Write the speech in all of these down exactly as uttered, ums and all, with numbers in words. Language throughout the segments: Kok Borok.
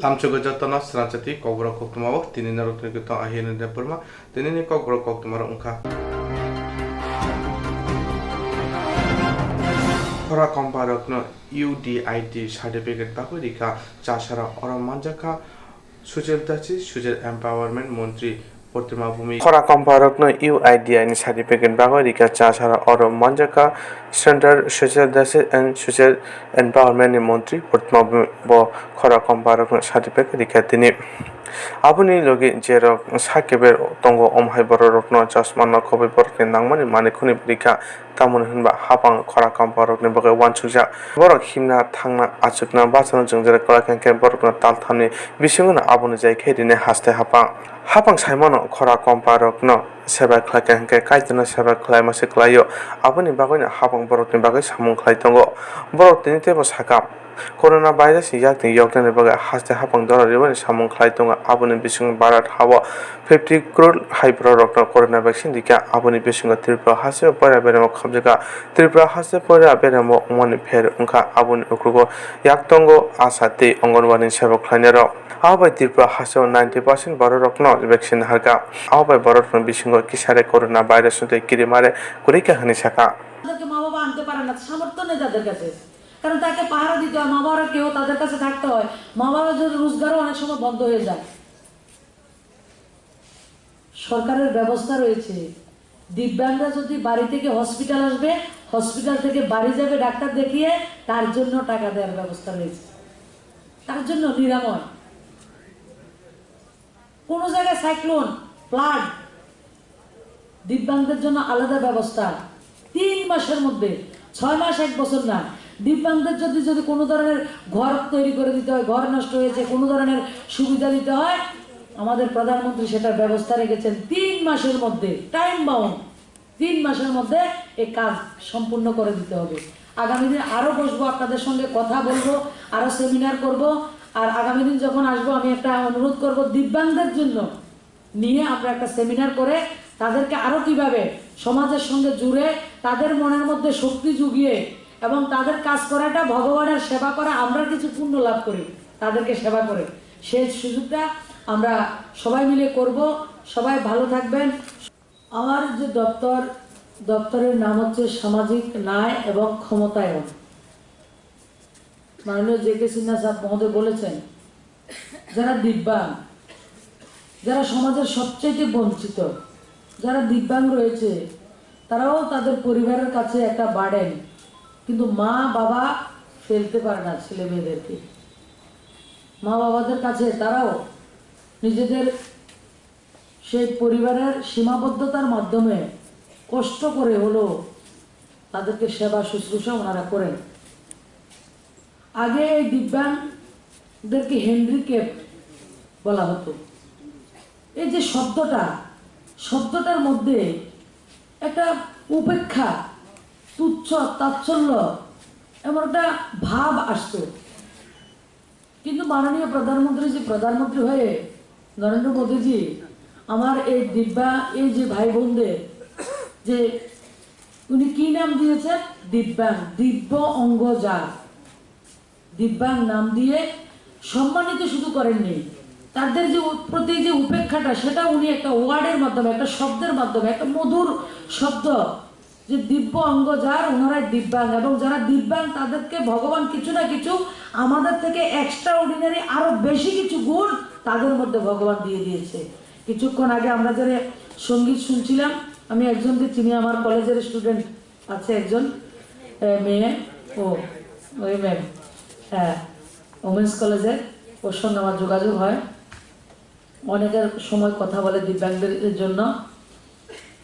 Tamchwgo jotono srangchati kokborok koktwma o tini norokni kwthang ahi Anil Debbarma. Tinini kokborok koktwma rok wngkha. Khora kompa rokno U D I D certificate bagwi rikha Chasara, oro manjakha Sujal Dasi, Sujal Empowerment Montri Pratima Bhumi. Khora kompa rokno U I D I ni certificate bagwi rikha Chasara, oro manjakha Central Social Justice and Social Empowerment ni Montri Pratima Bhumi. Bo khora kompa rokno certificate rikha tini. Aboni logi je rok sakhe tongo, omo hai borok rokno chasma no khobwi borok ni nangmani manwi khwnwi rikha. Tamoni hwnba hapang khora kompa rokni bagwi uansukjak. Borok himna, thangna, achukna, bachano jwngjal kwlai kha, hwnkhe borokno tal thamni bisingono abono jai khe rinai haste hapang. Hapang saimano khora kompa rokno seba khlai kha, hwnkhe Kaitorno seba khlaima se kwlaio. Aboni bagwino hapang borokni bagwi samung khlai tongo. Borok tini teibo sakha, Corona virus ni yakni yoknani bagwi haste hapang dora rwmani samung khlai tongo. Aboni bisingo Bharat hao fifty crore hai borok rokno corona vaccine rikha. Aboni bisingo Tripura haste poila beremo khamjakha. Tripura haste poila beremo wngmani pher wngkha. Aboni uklogo yak tongo ASHA tei Anganwadi ni seba khlainai rok. Abo bai Tripura hasteo ninety percent borok rokno vaccine naharkha. Abo bai borok rokni bisingo kisare corona virus tei kirimare kwrwi kha hwnwi sakha. তাদেরকে মা বাবা আনতে পারে না, সামর্থ্য নেই তাদের কাছে। কারণ তাকে পাহারা দিতে হয়, মা বাবারা কেউ তাদের কাছে থাকতে হয়। মা বাবা যদি রোজগারও অনেক সময় বন্ধ হয়ে যায়। সরকারের ব্যবস্থা রয়েছে, দিব্যাংগরা যদি বাড়ি থেকে হসপিটাল আসবে, হসপিটাল থেকে বাড়ি যাবে, ডাক্তার দেখিয়ে তার জন্য টাকা দেওয়ার ব্যবস্থা রয়েছে, তার জন্য নিরাময়। কোনো জায়গায় সাইক্লোন, ফ্লাড, দিব্যাংগদের জন্য আলাদা ব্যবস্থা। তিন মাসের মধ্যে, ছয় মাস, এক বছর না, দিব্যাংগদের যদি যদি কোনো ধরনের ঘর তৈরি করে দিতে হয়, ঘর নষ্ট হয়েছে, কোনো ধরনের সুবিধা দিতে হয়, আমাদের প্রধানমন্ত্রী সেটার ব্যবস্থা রেখেছেন। তিন মাসের মধ্যে, টাইম বাউন্ড, তিন মাসের মধ্যে এই কাজ সম্পূর্ণ করে দিতে হবে। আগামী দিন আরও বসবো, আপনাদের সঙ্গে কথা বলবো, আরও সেমিনার করব। আর আগামী দিন যখন আসবো, আমি একটা অনুরোধ করব, দিব্যাংগদের জন্য নিয়ে আমরা একটা সেমিনার করে তাদেরকে আরও কিভাবে সমাজের সঙ্গে জুড়ে, তাদের মনের মধ্যে শক্তি জুগিয়ে এবং তাদের কাজ করাটা ভগবানের সেবা করা, আমরা কিছু পুণ্য লাভ করি তাদেরকে সেবা করে। সেই সুযোগটা আমরা সবাই মিলে করব। সবাই ভালো থাকবেন। আমার যে দপ্তর, দপ্তরের নাম হচ্ছে সামাজিক ন্যায় এবং ক্ষমতায়ন। মাননীয় জে কে সিনহা সাহেব মহোদয় বলেছেন, যারা দিব্যাং, যারা সমাজের সবচাইতে বঞ্চিত, যারা দিব্যাং রয়েছে, তারাও তাদের পরিবারের কাছে একটা বার্ডেন। কিন্তু মা বাবা ফেলতে পারে না ছেলে মেয়েদেরকে। মা বাবাদের কাছে তারাও নিজেদের সেই পরিবারের সীমাবদ্ধতার মাধ্যমে কষ্ট করে হলেও তাদেরকে সেবা শুশ্রূষা ওনারা করেন। আগে এই দিব্যাংদেরকে হ্যান্ডিক্যাপ বলা হতো। এই যে শব্দটা, শব্দটার মধ্যে একটা উপেক্ষা, তুচ্ছ তাচ্ছল্য, এমন একটা ভাব আসতো। কিন্তু মাননীয় প্রধানমন্ত্রী যে প্রধানমন্ত্রী হয়ে নরেন্দ্র মোদীজি আমার এই দিব্যা, এই যে ভাই বোনদের যে উনি কি নাম দিয়েছেন, দিব্যাং, দিব্য অঙ্গ যার, দিব্যাং নাম দিয়ে সম্মানিত শুধু করেননি, তাদের যে উ-, প্রতি যে উপেক্ষাটা, সেটা উনি একটা ওয়ার্ডের মাধ্যমে, একটা শব্দের মাধ্যমে, একটা মধুর শব্দ, যে দিব্য অঙ্গ যার, ওনারাই দিব্যাং। এবং যারা দিব্যাং, তাদেরকে ভগবান কিছু না কিছু আমাদের থেকে এক্সট্রা অর্ডিনারি আরো বেশি কিছু গুণ তাদের মধ্যে ভগবান দিয়ে দিয়েছে। কিছুক্ষণ আগে আমরা যারা সঙ্গীত শুনছিলাম, আমি একজনকে চিনি, আমার কলেজের স্টুডেন্ট আছে একজন, এ, মেয়ে, ও, ওই ম্যাম, হ্যাঁ, ওমেন্স কলেজের, ওর সঙ্গে আমার যোগাযোগ হয়। অনেকের সময় কথা বলে দিব্যাংদের জন্য।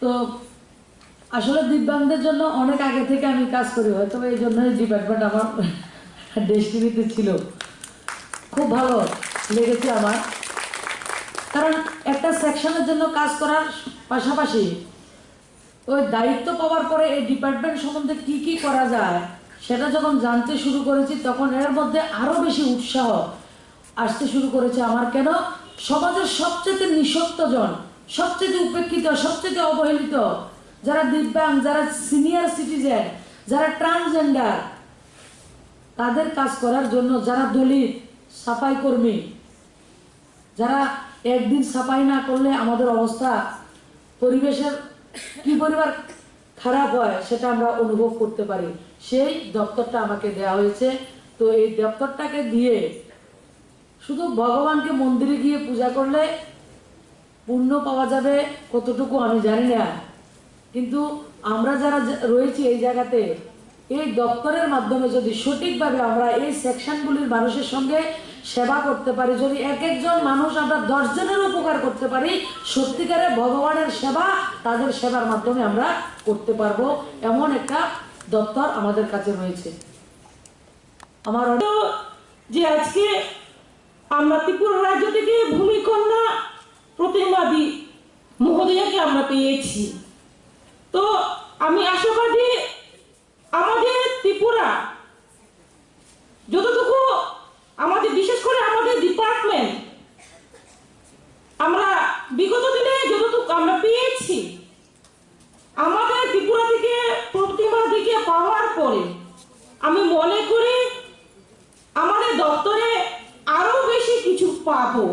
তো আসলে দিব্যাংদের জন্য অনেক আগে থেকে আমি কাজ করি, হয়তো এই জন্যই ডিপার্টমেন্ট আমার ডেস্টিনিতে ছিল। খুব ভালো লেগেছে আমার, কারণ একটা সেকশনের জন্য কাজ করার পাশাপাশি ওই দায়িত্ব পাওয়ার পরে এই ডিপার্টমেন্ট সম্বন্ধে কি কি করা যায় সেটা যখন জানতে শুরু করেছি, তখন এর মধ্যে আরো বেশি উৎসাহ আসতে শুরু করেছে আমার। কেন, সমাজের সবচেয়ে নিঃশক্ত জন, সবচেয়ে উপেক্ষিত, সবচেয়ে অবহেলিত, যারা দিব্যাং, যারা সিনিয়র সিটিজেন, যারা ট্রান্সজেন্ডার, তাদের কাজ করার জন্য, যারা দলিত, সাফাই কর্মী, যারা একদিন সাফাই না করলে আমাদের অবস্থা, পরিবেশের কি পরিমাণ খারাপ হয়, সেটা আমরা অনুভব করতে পারি। সেই দপ্তরটা আমাকে দেওয়া হয়েছে। তো এই দপ্তরটাকে দিয়ে শুধু ভগবানকে মন্দিরে গিয়ে পূজা করলে পুণ্য পাওয়া যাবে কতটুকু আমি জানি না, কিন্তু আমরা যারা যে-, রয়েছি এই জায়গাতে, এই দপ্তরের মাধ্যমে যদি সঠিকভাবে আমরা এই সেকশনগুলির মানুষের সঙ্গে সেবা করতে পারি, যদি এক একজন মানুষ আমরা দশ জনের উপকার করতে পারি, সত্যিকারে ভগবানের সেবা তাদের সেবার মাধ্যমে আমরা করতে পারবো। এমন একটা দপ্তর আমাদের কাছে রয়েছে। আমার অনেক যে আজকে আমরা ত্রিপুরা রাজ্য থেকে ভূমিকন্যা প্রতিমাদি মহোদয়াকে আমরা পেয়েছি। তো আমি আশাবাদী, আমাদের ত্রিপুরা যতটুকু, আমাদের, বিশেষ করে আমাদের ডিপার্টমেন্ট, আমরা বিগত দিনে যতটুকু আমরা পেয়েছি, আমাদের ত্রিপুরা থেকে প্রতিমাদিকে পাওয়ার পরে আমি মনে করি আমাদের দপ্তরে আরো বেশি কিছু পাবো।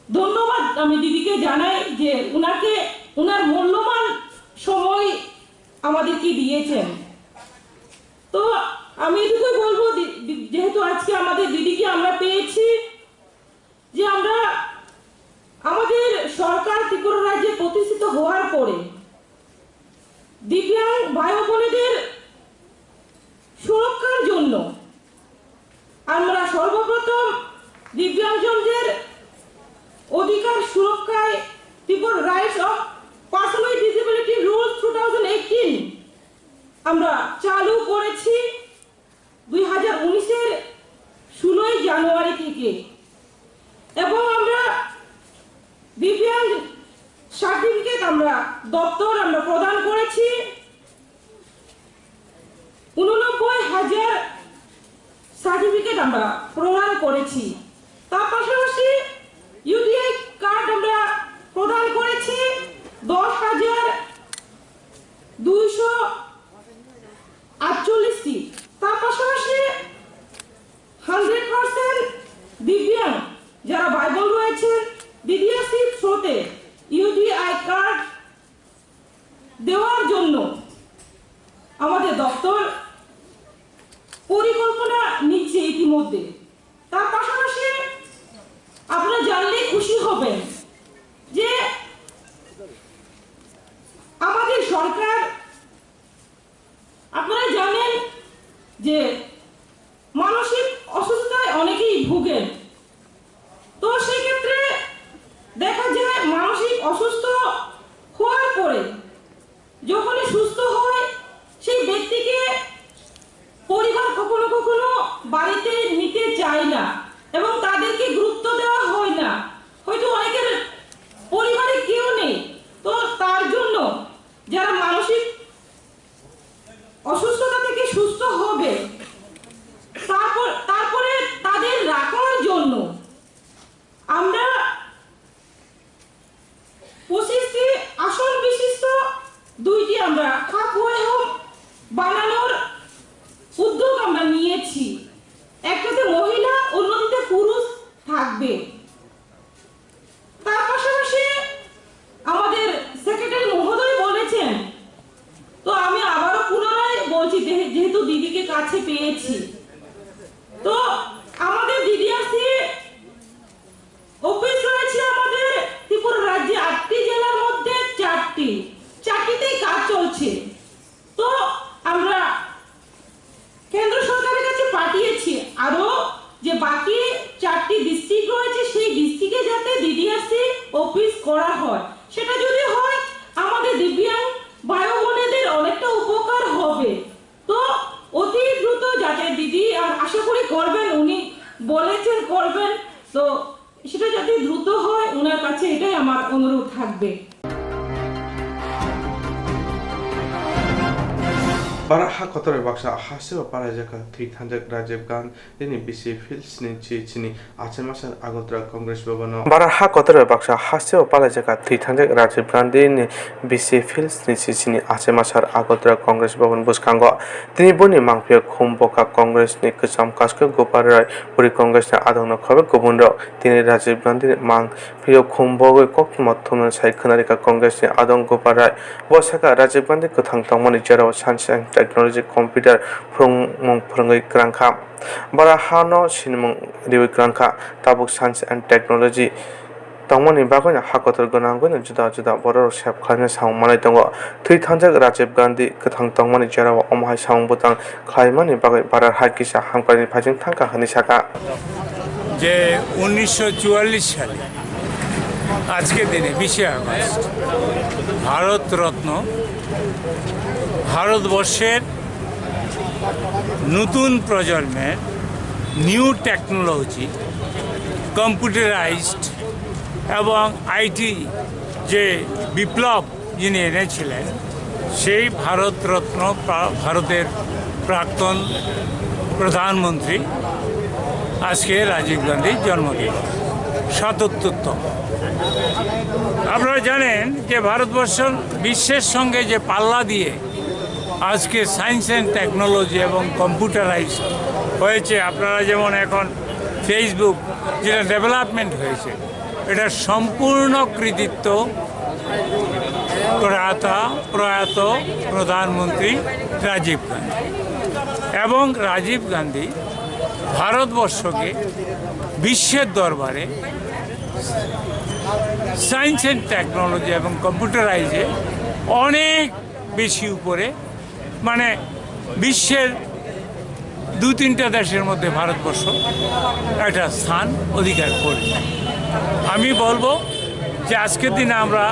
ধন্যবাদ আমি দিদিকে জানাই যে উনাকে, উনার মূল্যবান সময় আমাদেরকে দিয়েছেন। তো আমি এটুকুই বলবো, দি-, দি-, যেহেতু আজকে আমাদের দিদিকে আমরা পেয়েছি, যে আমরা, আমাদের সরকার ত্রিপুরা রাজ্যে প্রতিষ্ঠিত হওয়ার পরে দিব্যাং ভাই বোনেদের সুরক্ষার জন্য আমরা সর্বপ্রথম দিব্যাংগজনদের অধিকার সুরক্ষায় Tribal Rights of Person with Disability Rules two thousand eighteen আমরা চালু করেছি দুই হাজার উনিশের ষোলোই জানুয়ারি থেকে। এবং আমরা দিব্যাং সার্টিফিকেট আমরা দপ্তর আমরা প্রদান করেছি, উননব্বই হাজার সার্টিফিকেট আমরা প্রদান করেছি। তার পাশাপাশি ইউডিআই কার্ড আমরা প্রদান করেছি দশ হাজার দুইশো আটচল্লিশটি। তার পাশাপাশি হান্ড্রেড পার্সেন্ট দিব্যাং যারা ভাই বোন রয়েছেন, ডিডিআরসি থ্রুতে ইউডিআই কার্ড দেওয়ার জন্য আমাদের দপ্তর পরিকল্পনা নিচ্ছে ইতিমধ্যে। তার পাশাপাশি আপনারা জানলে খুশি হবেন যে আমাদের সরকার, আপনারা জানেন যে মানসিক অসুস্থতায় অনেকেই ভোগেন। তো সেক্ষেত্রে দেখা যায় মানসিক অসুস্থ হওয়ার পরে যখনই সুস্থ হয়, সেই ব্যক্তিকে পরিবার কখনো কখনো বাড়িতে নিতে চায় না এবং তাদেরকে গুরুত্ব দেওয়া হয় না। হয়তো অনেকের পরিবারে কেউ নেই, তো তার জন্য যারা মানসিক অসুস্থতা থেকে সুস্থ হবে, তারপর, তারপরে তাদের রাখার জন্য আমরা পঁচিশটি আসন বিশিষ্ট দুইটি আমরা হাফওয়ে হোম বানানোর উদ্যোগ আমরা নিয়েছি। একটাতে মহিলা, অন্যটিতে পুরুষ থাকবে। তার পাশাপাশি আমাদের সেক্রেটারি মহোদয় বলেছেন, তো আমি আবারও পুনরায় বলছি, যেহে-, যেহেতু দিদিকে কাছে পেয়েছি, তো আমাদের ডিডিআরসি অফিস রয়েছে আমাদের ত্রিপুরা রাজ্যে আটটি জেলার মধ্যে চারটি, চারটিতেই কাজ চলছে। তো আমরা কেন্দ্র সরকারের কাছে পাঠিয়েছি আরো যে বাকি চারটি ডিস্ট্রিক্ট রয়েছে, সেই ডিস্ট্রিক্টে যাতে ডিডিআরসি অফিস করা হয়। সেটা যদি হয়, আমাদের দিব্যাং ভাই বোনেদের অনেকটা উপকার হবে। তো অতি দ্রুত যাতে দিদি, আ-, আশা করি করবেন, উনি বলেছেন করবেন, তো সেটা যাতে দ্রুত হয়, ওনার কাছে এটাই আমার অনুরোধ থাকবে। Bara ha kotor bai baksa hasteo palaijak kha thwi thangjak Rajiv Gandhini bisi Phil sni chi chini achai masa Agartala Congress Bhavan o. Bara ha kotor bai baksa hasteo palaijak kha thwi thangjak Rajiv Gandhini bisi Phil sni chi chini achai masa Agartala Congress Bhavan bwskango. Tini boni mangphiyo khum bokha Congress ni kwcham Kaskoi Gopal Rai, puri Congress ni adong no khobe kubun rok. Tini Rajiv Gandhini mang Phiyok khum bogwi koktwma thumnani sai khwnarikha Congress ni adong Gopal Rai. Bo sakha, Rajiv Gandhi kwthang tongmani jerao science and technology, computer phwrwngmung phwrwngwi kwrang kha. Bara hano sinimung riwi kwrang kha. Tabuk science and technology tongmani bagwino ha kotor gwnangwino juda juda bororok sep khlaina samung manwi tongo. Thwi thangjak Rajiv Gandhi kwthang tongmani jerao omo hai samung bwtang khlaimani bagwi bara hai kisa hamkraini phaising thangkha hwnwi sakha. যে উনিশশো চুয়াল্লিশ সালে আজকের দিনে বিশে আগস্ট ভারতরত্ন, ভারতবর্ষের নতুন প্রজন্মের নিউ টেকনোলজি, কম্পিউটারাইজড এবং আইটি যে বিপ্লব যিনি এনেছিলেন, সেই ভারতরত্ন প্রা-, ভারতের প্রাক্তন প্রধানমন্ত্রী আজকে রাজীব গান্ধীর জন্মদিন, সাতাত্তরতম। আপনারা জানেন যে ভারতবর্ষ বিশ্বের সঙ্গে যে পাল্লা দিয়ে আজকে সায়েন্স অ্যান্ড টেকনোলজি এবং কম্পিউটারাইজ হয়েছে, আপনারা যেমন এখন ফেসবুক যেটা ডেভেলপমেন্ট হয়েছে, এটা সম্পূর্ণ কৃতিত্ব প্রয়াতা-, প্রয়াত প্রধানমন্ত্রী রাজীব গান্ধী। এবং রাজীব গান্ধী ভারতবর্ষকে বিশ্বের দরবারে সায়েন্স অ্যান্ড টেকনোলজি এবং কম্পিউটারাইজে অনেক বেশি উপরে, মানে, বিশ্বের দু তিনটা দেশের মধ্যে ভারতবর্ষ একটা স্থান অধিকার করে। আমি বলবো যে আজকের দিনে আমরা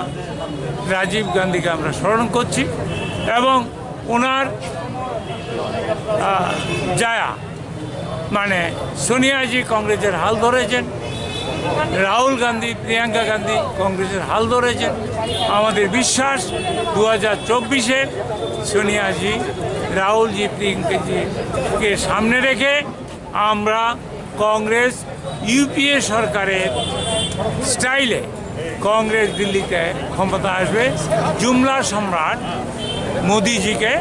রাজীব গান্ধীকে আমরা স্মরণ করছি এবং ওনার, আহ, যায়া, মানে, সোনিয়াজি কংগ্রেসের হাল ধরেছেন, রাহুল গান্ধী, প্রিয়াঙ্কা গান্ধী কংগ্রেসের হাল ধরেছেন। আমাদের বিশ্বাস, দু হাজার চব্বিশে সোনিয়াজি, রাহুলজি, প্রিয়াঙ্কাজিকে সামনে রেখে আমরা কংগ্রেস ইউপিএ সরকারের স্টাইলে কংগ্রেস দিল্লিতে ক্ষমতা আসবে। জুমলা সম্রাট মোদিজিকে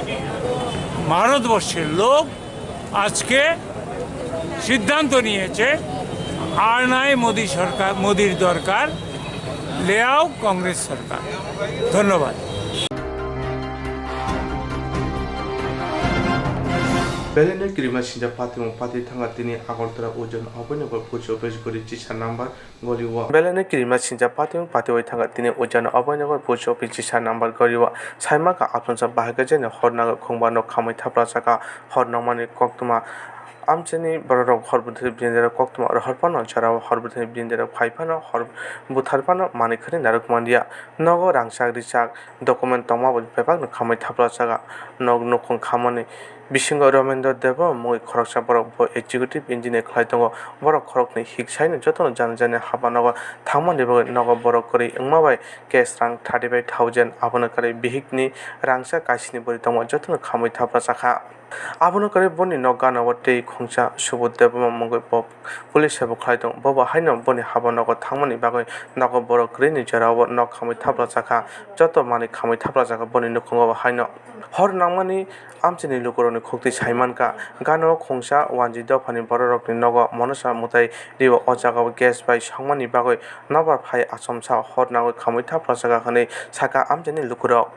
ভারতবর্ষের লোক আজকে সিদ্ধান্ত নিয়েছে, আর নাই মোদি সরকার, মোদির দরকার, লেয়াও কংগ্রেস সরকার। ধন্যবাদ। Belai no kirima sinjak patimung pati thangkha tini Agartala Ujan Abhayanagar post office gori chisa number gori o. Belai no kirima sinjak patimung patiwi thangkha tini Ujan Abhayanagar post office chisa number gori o. Saimaka aphunsa bahai khe jani hor nago khungba no khamwi thapla saka hor nangmani koktwma. Amchaini bororok hor bwthai biyandero koktwma rohor phano jorao hor bwthai biyandero phai phano hor buthar phano manwi khwnwi narwk manliya. Nogo rangchak richak document tongma bo bebakno khamwi thapla saka. Nok nukhung khamani bisingo Ramendra Debbarma mungwi khoroksa borok bo executive engineer khlai tongo. Borok khoroknwi hik saino jotono jani jani hapanogo thangmani bagwi nogo borok kwrwi wngma bai cash rang thirty five thousand abono kwrwi bihikni rangchak kaisini bwrwi tongma jotono khamwi thapla sakha. Abono kwrwi boni nok gana o tei khungsa Subodh Debbarma mungwi bo police sebo khlai tongo. Bobo haino boni haba nogo thangmani bagwi nogo borok kwrwini jorao nok khamwi thapla sakha. Joto manwi khamwi thapla sakha boni nukhungo bo haino. Hor nangmani amchaini lukurokni khuktwi saimankha. Gana o khungsa wanji dophani bororokni nogo monosa mwtai rio. O jagao gas bai songmani bagwi nobar phai achomsa hor nangwi khamwi thapla sakha hwnwi sakha amchaini lukurok.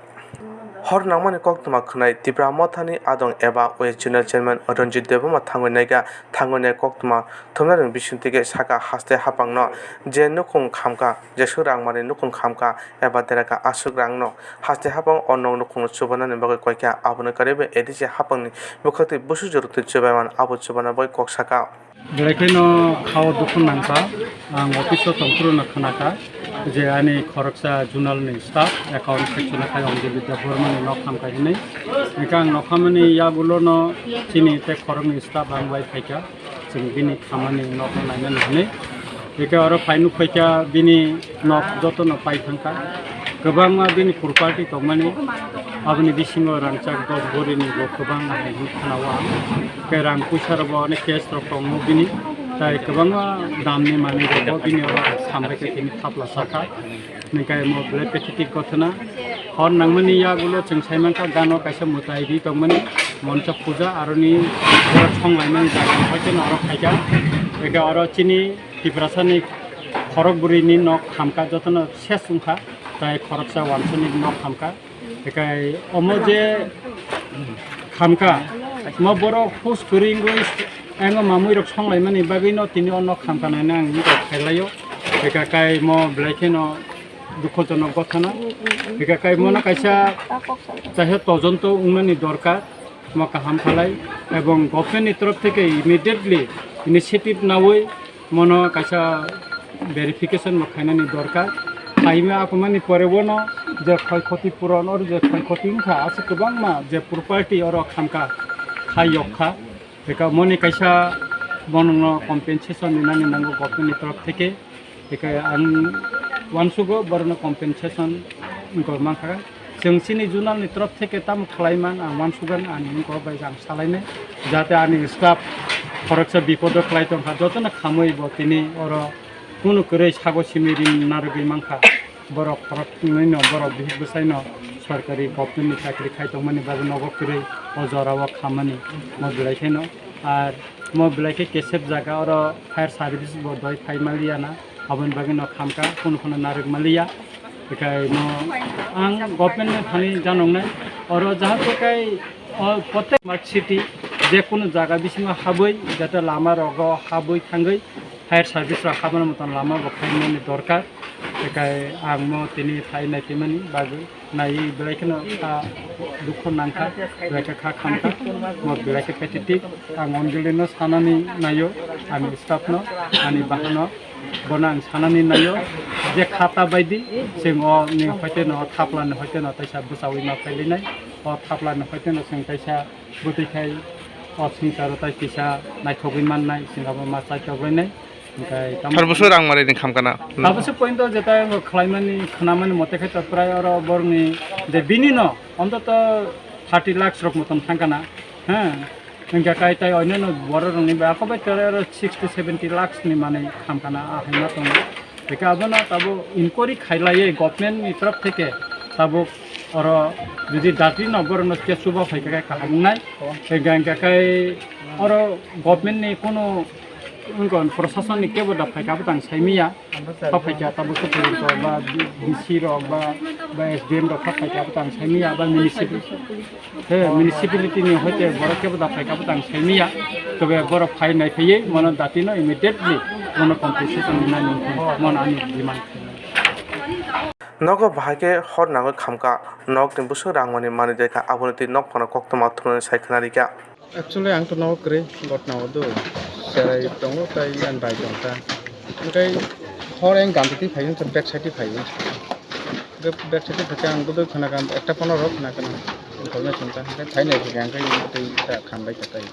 Hor nangmani koktwma khwnai Tipra Mothani adong eba West Zonal Chairman Ranjit Debbarma thangwi naikha. Thangwi nai koktwma thumnairokni bisingtwi khe sakha haste haphangno je nukhung khamkha, jeswk rangmani nukhung khamkha eba derakha aswk rangno haste haphang o nok nukhungno chubanani bagwi koikha. Abono kwrwi ADC haphangni bwkhaktwi busu joroktwi chubaiman abo chubana bagwi kok sakha. Belai kheno hao dukhu nangkha, ang office o tongphuru no khwnakha je ani khoroksa zonal ni staff account section khai Anjali Debbarma ni nok khamkha hinwi. Hingkhe ang nok khamani yagulo no chini tei khoroknwi staff ang bai phaikha, chwng bini khamani nok no nainani hinwi. Hingkhe oro phai nukphaikha bini nok joto no pai thangkha. Kwbangma bini property tongmani, aboni bisingo rangchak dos borini bo kwbang hai hwnwi khnao ang. Tei rang puisa rokbo onek cash rok tongo bini, tai kwbangma damni manwi rokbo bini oro sambai khe tini thapla sakha. Hwnkhai mo belai pathetic ghotona. Hor nangmani yagulo chwng saimankha gano kaisa mwtai ri tongmani, moncho puja aroni borok songlaimani jaga hoi kheno oro khaikha. Eke oro chini Tiprasani khorok bwrwini nok khamkha, jotono ses wngkha, tai khoroksa wansukni nok khamkha. Ekai omo je khamkha, mo borok hus kwrwi wngwi, engo mamui rok songlaimani bagwi no tini o nok khamkha nai ang wngkha khailaio. Eka kai mo belai kheno dukhojonok gothono. Eka kai mono kaisa chaisa tojonto wngmani dorkar. Mo kaham khalai, ebong government ni torof theke immediately initiative nawi mono kaisa verification bo khainani dorkar. Khaima akumani pore bono je khoi khoti puron or je khoi khoti wngkha, aswk kwbangma je property oro khamkha, khai yok kha. Beka moni kaisa bonono compensation rinani nango government ni torof theke. Beka ang uansugo borokno compensation wngkha mankha. Chwng chini zonal ni torof theke tamo khlaiman ang uansugani ani wngkha bai ang salainai. Jate ani staff khoroksa bipodo khlai tongkha, jotono khamwi bo tini oro kunu kwrwi sago simi rin narwgwi mankha. Borok khorok tongwi no, borok bihik bwsai no sorkari government ni chakri khai tongmani bagwi nogo kwrwi o jora o khamani mo belai khe no. Ar mo belai khe kesep jaga oro fire service bo doi phai maliya na, aboni bagwi no khamkha, kunu kunu narwk maliya. Bekhai mo ang government no thani janoknai, oro jahate kai o protek smart city je kunu jaga bisingo habwi jate lama rogo habwi thangwi fire service rok habna motom lama bo khaimani dorkar. Bekhai ang mo tini phai naiphimani bagwi naiwi belai kheno kha dukhu nangkha, belai khe kha khamkha, mo belai khe pathetic. Ang onjoli no sanani naio, ani staff no, ani bahan no, bono ang sanani naio je khata baidi chwng o ni hoite no thapla ni hoite no taisa bwchawi ma phailinai, o thapla ni hoite no chwng taisa bwtwi khai o swngcharo tai kisa naithogwi mannai, chwng abo ma chaitok lainai. Hingkhai tamo Sar bwswk rang mari ni khamkha na? Tabukse point o jeta khlaimani, khnamani mote khai to prai oro borokni je bini no ontoto thirty lakhs rok motom thangkha na. Ha? Hingkha kai tai oinano borok rokni bai ako bai tore oro sixty seventy lakhs ni manwi khamkha na, ah, hinma tongo. Hingkhe abono tabuk inquiry khailaiwi government ni torof theke tabuk oro jodi dati no borokno khe chuba phaikha khe kaham wngnai. Hingkha hingkha kai oro government ni kunu wngkha, prosason ni kebo da phaikha bwtang saimiya. Kha phaikha tabuk khe phaikha ba D C rok ba, ba S D M rok kha phaikha bwtang saimiya ba municipal-, he, municipality ni hoite borok kebo da phaikha bwtang saimiya. Tobe borok phai nai phaiwi mono dati no immediately mono compensation ni nani mono ani demand. Nogo bahai khe hor nangwi khamkha, nok ni bwswk rang mani manwi jaikha, aboni twi nok phano koktwma thumnani sai khna rikha. Actually, ang to nogo kwrwi, gotna o do. Cherai tongo, tai ani bai tong kha. Hwnkhe hor ang ganti twi phai, back side twi phai. Back side twi phai khe ang bodoi khna kha, ekta phone rok khna kha, information ta. Hwnkhe phai nai phai khe ang khe twi ta khambai kha tai.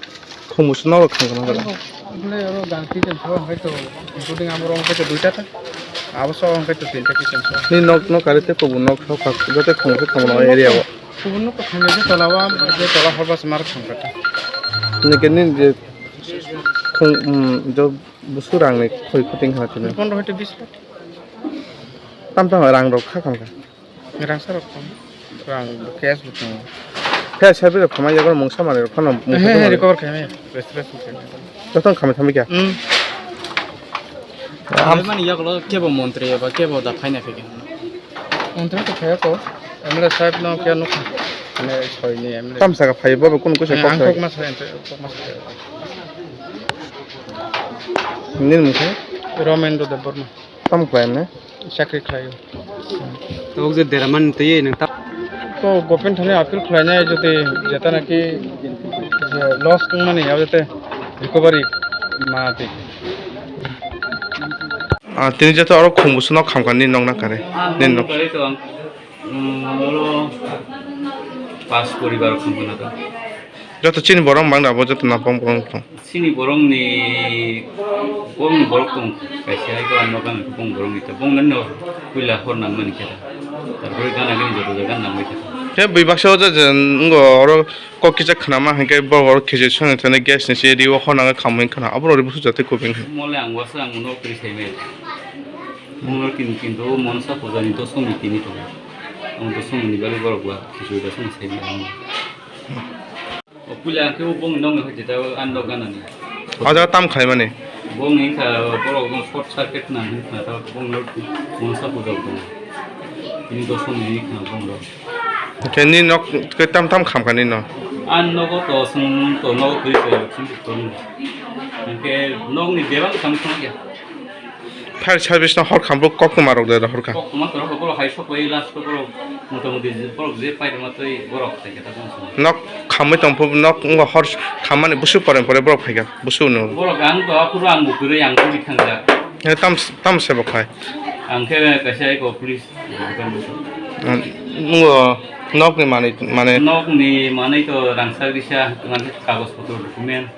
Khumbusu nogo kham khna kha. Bole oro ganti jen so, hwnkhe to, including amo rong hwnkhe to duita ta. Abo so hwnkhe to tinta kitchen so. Ni nok, nok kari tei kubun nok sok kha, joto khumbusu kham no area o. Kubun nok to kham je tola o, je tola hor bas mar kham kha ta. Nike nini je khum, um, jo busu rang ni khoi khuting kha tini. Pondro hoite bis lakh. Tam tam rang rok kha kha. Rang sa rok tam. Rang cash bo tongo. Cash sa bi rok khamai yago mungsa mani rok phano mungsa he, he, mani. Recover khamai. Rest, rest khamai. Joto khamai khamai kya? Hmm. Am- Mani yago kebo montri ba kebo da phaina phikhe. Montri to phaya ko. M L A sahib no kya nukha. Mane soi ni M L A. Kam saka phai bo kun kusa kok sai. Kokma sai, kokma sai. Nini mungsa? Ramendra Debbarma. Tam khlai ne? Chakri khlaio. Tabuk je deraman twi nang ta. To government thani appeal khlainai jodi jeta naki je loss wngmani abo jate recovery ma twi. Ah, tini jata oro khumbusu nok khamkha ni nok na kare. Ni nok. Kare to ang, mm, oro pas poribar khumkha na to. Joto chini borok bang da abo joto na bong bong tong. Chini borokni, borokni borok tong kaisa hai ko ano kan bong borokni to bong nang no puila hor nang mani khe. Tarpore gana gini joto jaga nangbai kha. Khe bui baksa o je, je, ngo oro kok kisa khnama hinkhe bo oro khichi songwi thani gas ni se ri o hor nangwi khamwi khna. Abo rori busu jatwi kubui hinkhe. Mole ang wasa ang no kri sai me. Mole kin kin do monsa puja ni to songwi tini to. Ang to songwi ni bali borok wa khichi da songwi sai me. O puila ang khe o bongni nokni hai jeta o ang nok ganani. O jaga tam khlaimani? Bongni wngkha borok no short circuit nang wngkha ta bongni monsa puja o tongo. Tini dosoni wngkha bongni. Khe ni nok khe tam tam khamkha ni no? Ang nogo to sung to nogo twi to sung to tongo. Hingkhe nokni bebak sam thangya. Fire service no hor khambo kok tuma rok de hor kha. Kok tuma rok borok hai sok bai last borok motamuti borok je pai tongma tei borok tai khe ta tong song. Nok khamwi tong phu nok wngkha hor khammani busu pore pore borok phai kha busu no. Borok ang to aphuru ang bo kwrwi ang kwrwi thangjak. Tam tam se bo khai. Ang khe kaisa eko police. Ngo nok ni manwi mane. Nok ni manwi to rangchak risa kagoj potro document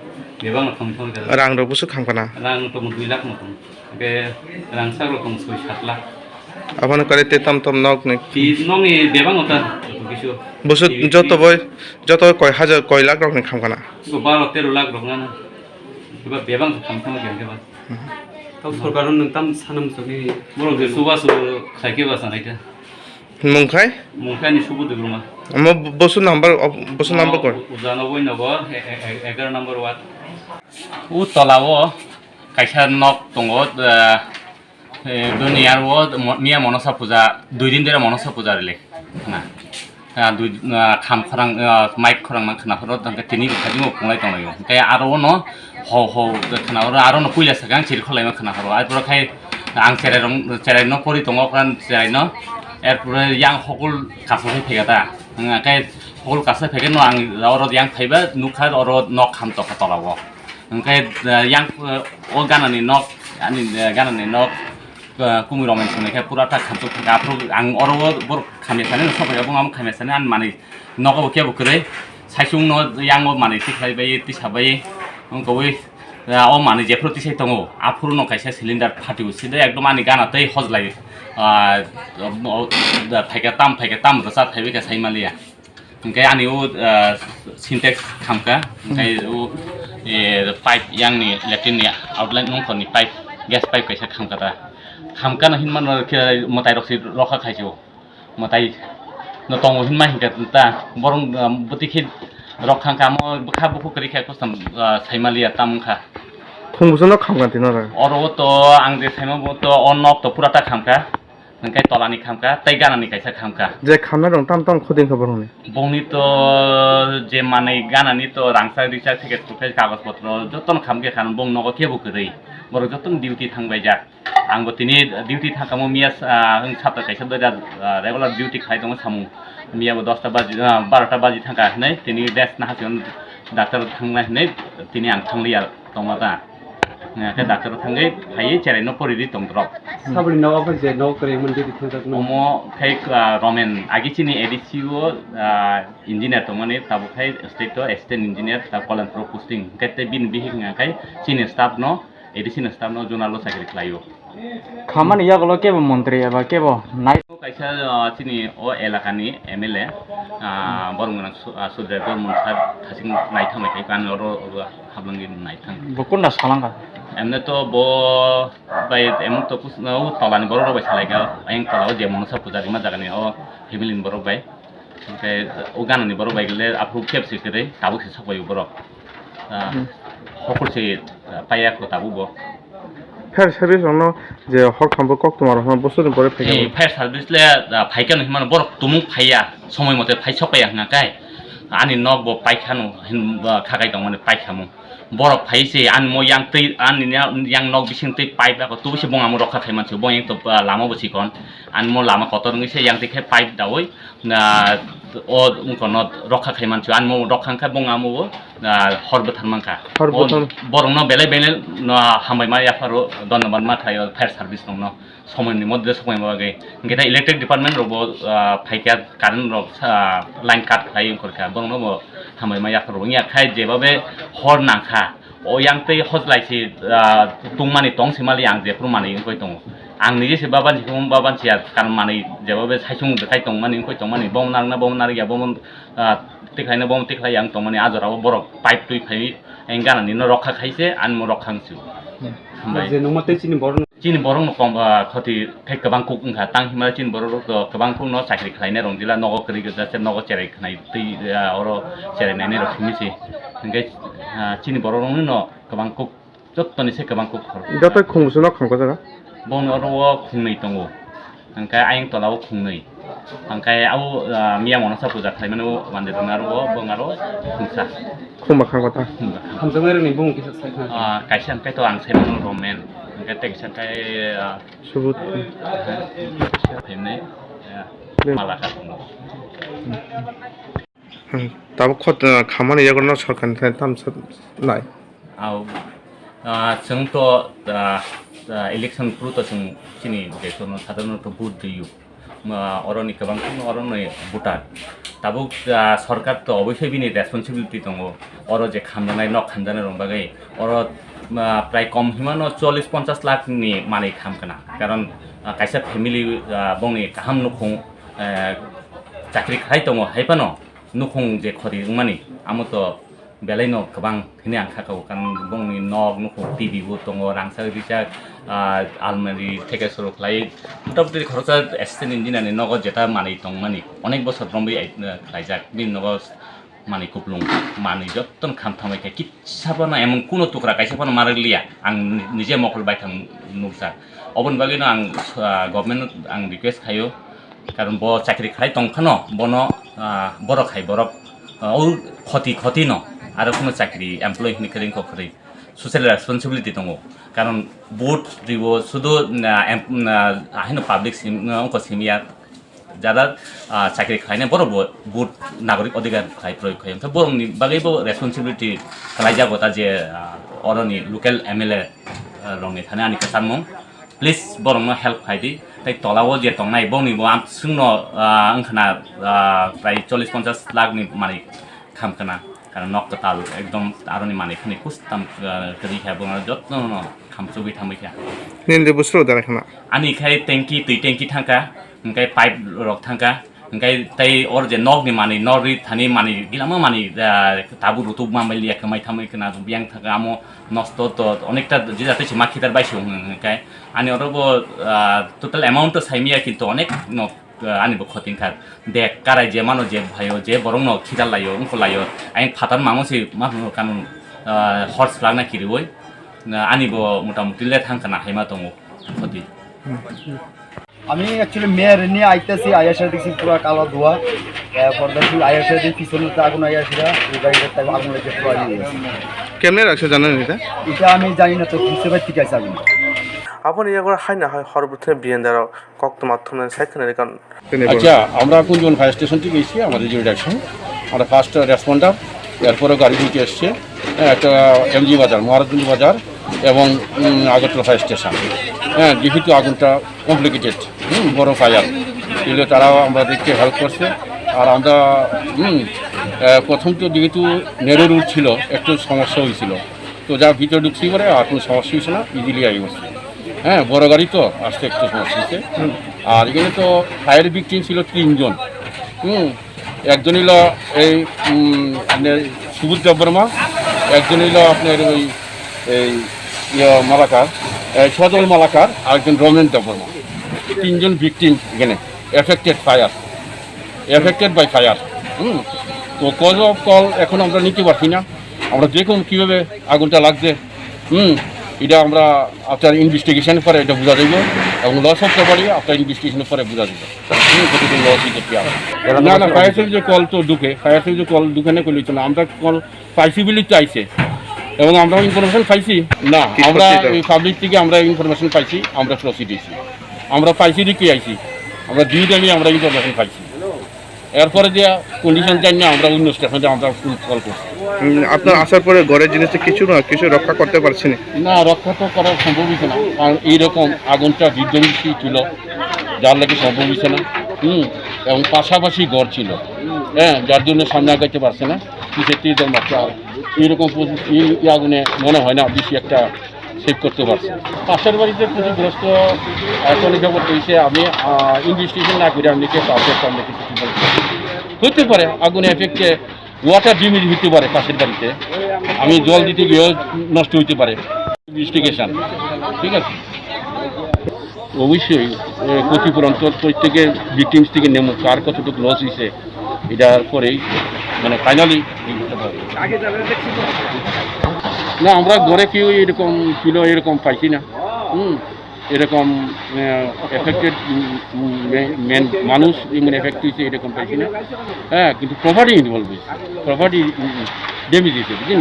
bebak no thang thang. Rang rok busu khamkha na? Rang tong dui lakh no tong. Hingke rangchak rok tong soi sat lakh. Abono kare te tam tam nok ni. Ti nokni bebak no ta joto kisu. Busu joto boi, joto koi hajar, koi lakh rok ni khamkha na? Bo baro tero lakh rok nana. Kiba bebak no khamkha ma khe ba. Tok sorkar no tam sanam soni. Borok je suba su khaike ba sanai ta. Mungkhai? Mungkhai ni subu duguma. Amo busu number, busu number koi? Ujano boi nogo, egar number ward. U tola o kaisa nok tongo, eh, eh, bini aro mo-, miya monosa puja, dui din dere monosa puja rele. Na. Ah, dui, ah, kham khorang, ah, mic khorang mang khna phoro, tangke tini khajimo punglai tonglaio. Tei aro no ho ho khna phoro, aro no puila sakang chiri kholaima khna phoro. Ai pura khai ang cherai rong, cherai no pori tongo, pran cherai no. Er pura yang hokul kasa phai phega ta. Ang kai hokul kasa phega no ang oro yang phaiba nukha oro nok kham tokha tola o. Hingke, eh, yang, eh, o ganani nok, ani, eh, ganani nok, eh, kumui rok ni songwi khe pura ta khamchuk thangkha. Aphuru ang oro o borok khamya sani no sokphaikha, bo ang khamya sani ani manwi nogo bo kebo kwrwi. Saichung no yang o manwi tikhlai bai, tisa bai, wngkha wi, eh, o manwi jephuru tisai tongo, aphuru no kaisa cylinder phatio, sida ekdom ani gana tei hojlai, ah, o, o, phaikha tam, phaikha tam rwchap phaibai kha sai manliya. Hingke ani o, ah, Sintex khamkha, hingke o, eh, pipe yang ni latrine ni outlet nung khorni pipe, gas pipe kaisa khamkha ta. Khamkha no hinmano khe mwtai rok se rokha khaisio. Mwtai no tongo hinma hingkha ta. Borong, ah, bwtwi khe rok khangkha mo bwkha bukhuk kwrwi khe kosom, ah, saimaliya tam wngkha. Khung bwsano khamkha tino oro? Oro o to ang je saima bo to o nok to pura ta khamkha. Hingke tolani khamkha, tei ganani kaisa khamkha. Je khamnai rok tam tam khuding kha borokni? Bongni to je manwi ganani to rangchak richak theke thukhe kagoj potro jotono khamkhe kha, bong nogo kebo kwrwi. Borok jotono duty thangbaijak. Angbo tini duty thangkha mo miya, ah, wng sapta kaisa doida, ah, regular duty khai tongo samung. Miya bo dosta baji, ah, barota baji thangkha hinwi tini rest nahasio doctor thangna hinwi tini ang thangliya. Tongma ta. Khe doctor thangwi phaiwi cherai no pori ri tong drop. Saboni nogo khe je nogo kwrwi mani twi thangjakno. Omo khai, ah, Romen agi chini A D C o, ah, engineer tongmani tabuk khai state o assistant engineer ta Kolanpur posting. Khe tei bini bihik wngkha khai chini staff no, A D C ni staff no zonal o chakri khlaio. Khamani yagulo kebo montri eba kebo nai. Kaisa, ah, chini o elakani M L A, ah, borok gwnang su-, ah, Sudrai Bormon sir thasing naithok naithok khe ani oro, oro hablangwi naithang. Bo kunda salangkha? Emne to bo bai emon to kus-, o tolani borok rok bai salaikha, ayang tola o je monosa puja rima jagani o family ni borok bai. Hingke o ganani borok bai le aphuru kebsi kwrwi tabuk se sokbai o borok. Ah, hmm. Hokol se, ah, paiya kho tabuk bo. Fire service rokno je hor khambo kok tuma rokno bosoni pore phaikha. Eh, fire service le, ah, phaikha no hinmano borok tumung phaiya, somoi mote phai sokpaiya hwnka khe ani nok bo paikha no hin, ah, khakai tongmani paikha mo. Borok phai se ani mo yang twi ani yang nok bising twi pipe ako tubui se bongamo rokha khai mansi bo yang to, ah, lama bo chikon ani mo lama kotor wngwi se yang twi khe pipe daui. Na, o wngkha no rokha khai mansi, ani mo rokha wngkha bong amo o, na, hor bwthar mankha. Hor bwthar. Borokno belai belai no hambai ma yapharo, dhonnobad ma khlai o fire service rokno, somoi ni modde sokma bagwi. Hingke ta electric department rok bo, ah, phaikha, current rok, ah, line cut khlai wngkha, borokno bo hambai ma yapharo. Wngya khai jebabe hor nangkha, o yang tei hojlai se, ah, tungmani tong se mali ang jephuru manwi wngwi tongo. Ang nije se baban si, baban si ya, karon manwi jeba be saisung de kai tongmani, wngkoi tongmani, bomo narwkna, bomo narwkya, bomo, ah, tikhlaina, bomo tikhlaiya wng tongmani, a jorao borok pipe twi phaiwi, ang ganani no rokha khaise, ani mo rokha wngsu. Hambai. Je nungma tei chini borok no. Chini borok no kom, ah, khoti khai kwbang kuk wngkha, tang himla chini borok rok to kwbang kuk no chakri khlaina rong dila, nogo kwrwi gajak se, nogo cherai khnai twi, ah, oro cherai nainai rok simi se. Hingke, ah, chini borok rok no kwbang kuk. Jottoni se kwbang kuk khor. Joto khungsu no kham kajak. Boni oro o khungnwi tongo. Hingke ayang tola o khungnwi. Hingke abo, ah, miya monasa puja khlaimani o mandir rok aro o bong aro khungsa. Khumba kham kata. Khumba kham. Hamjaknai rokni bumung kisa sai khna. Ah, kaisa hingke to ang sai mano Romen. Hingke tei kaisa hingke, ah, Subut. Hingke himne, ah, Malakar. Hmm, tabuk khot, ah, khamani yago no sorkar ni thani tam sa nai. Au, ah, chwng to, ah, ah, election phuru to chwng chini je kono sadharano to vote rwio. Ah, oroni kwbang kheno oroni voter. Tabuk, ah, sorkar to obviously bini responsibility tongo. Oro je khamjanai, nok khamjanai rok bagwi oro, ah, prai kom himano chollish ponchash lakh ni manwi kham kana. Karon, ah, kaisa family, ah, bongni kaham nukhung, ah, chakri khlai tongo, hai phano nukhung je khori wngmani, amo to belai no kwbang hwnwi ang kha kha o, karon bongni nok nukhung, T V bo tongo, rangchak rijak, ah, almari theke soro khlai, motamoti khoroksa assistant engineer ni nogo jeta manwi tongmani, onek bosor romwi, ah, khlaijak, bini nogo manwi kuplung, manwi jottoni kham thamwi khe kisa phano emon kuno tukra kaisa phano ma rwliya, ang nije mokol baithang nukjak. Oboni bagwino ang, ah, government no ang request khaio, karon bo chakri khlai tong phano bono, ah, borok hai borok, ah, o khoti khoti no aro kuno chakri employee hwnwi kwrwi kok kwrwi social responsibility tongo, karon vote ribo sudu, ah, em-, ah, ahino public sim, ah, ongko simya. Jara, ah, chakri khlainai borok bo vote nagorik odhikar khlai proyog khai. Wngkha borokni bagwi bo responsibility khlaijago ta je, ah, oroni local M L A, ah, rokni thani ani kwchangmung. Please borokno help khai di. Tei tola o je tongnai bongni bo amswngno, ah, wngkhana, ah, prai chollish ponchash lakh ni manwi kham kana, karon nok kwtal ekdom aroni manwi khani kustam, ah, kwrwi kha, bo jotto no kham chugwi thangwi kha. Nini de busro dara khana? Ani khai tanki, twi tanki thangka, hingkai pipe rok thangka, hingkai tei or je nok ni manwi, nok ri thani manwi, gilama manwi, ah, tabuk rutuk ma bai liya, kwmai thamwi khna biyang thangka, amo nosto to onekta jija tei se ma khitar bai se hwnka hingkai ani oro bo, ah, total amount to sai miya, kintu onek no ah, ani bo khoti wngkha. Bag karai je mano, je phaio, je borokno khidal laio, wngkho laio. Ayang phatar mamo se ma hwnwi kanun, ah, hor swlakna kiriui. Ah, ani bo motamuti le thang kana hai ma tongo khoti. আমি অ্যাকচুয়ালি মেয়ের নিয়ে আইতেছি, আইএসআরটিসি পুরো কালো ধোয়া, পর্দাশীল আইএসআরটি পিছনে তো আগুন আইয়া ছিল, এই গাড়িটার টাইম আগুন লেগে পুরো নিয়ে গেছে। কেমনে লাগছে জানেন এটা? এটা আমি জানি না তো, কিসের থেকে আছে আগুন। Aboni yago haino hai hor bwthwino biyendaro koktwma thumnani sai khwnarwi kha. Acha, amra Kunjibon fire station theke esi, amader je reaction, amra first responder, erpore gari duti esse, eh, ekta M G bazar, Maharajganj bazar ebong, um, Agartala fire station. Eh, jehetu agunta complicated, hmm, boro fire, তারা আমাদেরকে help করছে। আর আমরা, হুম, আহ, প্রথম তো যেহেতু narrow root ছিল, একটু সমস্যা হয়েছিল, তো যা ভিতরে ঢুকছি পরে আর কোনো সমস্যা হয়েছে না, ইজিলি আই করছে। হ্যাঁ, বড় গাড়ি তো, আসতে একটু সমস্যা হয়েছে। আর এখানে তো ফায়ার ভিকটিম ছিল তিনজন। হুম, একজন হইল এই, উম, আপনার সুবোধ দেববর্মা, একজন হইল আপনার ওই, এই, ইয়ে, মালাকার, এই, সজল মালাকার, আর একজন রমেন দেববর্মা। তিনজন ভিকটিম এখানে, affected fire, affected by fire. হুম, তো কজ অফ কল এখন আমরা নিতে পারছি না। আমরা দেখুন কীভাবে আগুনটা লাগছে। হুম, এটা আমরা আফটার ইনভেস্টিগেশন পরে এটা বোঝা যাইব, এবং লস হতে পারে আফটার ইনভেস্টিগেশন পরে বোঝা যাইব। হুম, কতটুকু লস হইতে পারে। না, না, ফায়ার সার্ভিসে কল তো ঢুকে, ফায়ার সার্ভিসে কল ঢুকে না করলে তো না, আমরা কল পাইছি বলেই তো আইছে, এবং আমরা ইনফরমেশন পাইছি। না, আমরা এই পাবলিক থেকে আমরা ইনফরমেশন পাইছি, আমরা প্রসিড হয়েছি। আমরা পাইছি দেখে আইছি, আমরা দুই টাইমে আমরা ইনফরমেশন পাইছি। এরপরে যে কন্ডিশন জানি না, আমরা অন্য স্টেশনে আমরা ফুল কল করছি। উম, আপনার আসার পরে ঘরের জিনিসটা কিছু না কিছু রক্ষা করতে পারছেন? না, রক্ষা তো করা সম্ভব হয়েছে না, কারণ এইরকম আগুনটা বিধ্বংসী ছিল, যার লাগে সম্ভব হয়েছে না। হুম, এবং পাশাপাশি ঘর ছিল, হ্যাঁ, যার জন্য সামনে আগাইতে পারছে না। পিছের থেকে মাত্র এইরকম পরিস্থিতি, এই, এই আগুনে মনে হয় না বেশি একটা সেভ করতে পারছে। পাশের বাড়িতে ক্ষতিগ্রস্ত, এখন খবর পেয়েছে, আমি ইনভেস্টিগেশন না করে আমি কেউ কাউকে সামনে কিছু কি বলতে পারি। হতে পারে আগুনে এফেক্টে ওয়াটার ড্যামেজ হতে পারে পাশের বাড়িতে, আমি জল দিতে গিয়েও নষ্ট হতে পারে। ইনভেস্টিগেশন, ঠিক আছে? অবশ্যই এ, ক্ষতিপূরণ তো প্রত্যেকে ভিকটিমস থেকে নেব, কার কতটুকু লস হয়েছে, এটার পরেই মানে ফাইনালি। না, আমরা ঘরে কেউ এরকম ছিল, এরকম পাইছি না। হুম, এরকম এফেক্টেড মানুষ এমন এফেক্ট হয়েছে এরকম পাইছি না। হ্যাঁ, কিন্তু প্রপার্টি ইনভলভ হয়েছে, প্রপার্টি ড্যামেজ হয়েছে, বুঝলেন?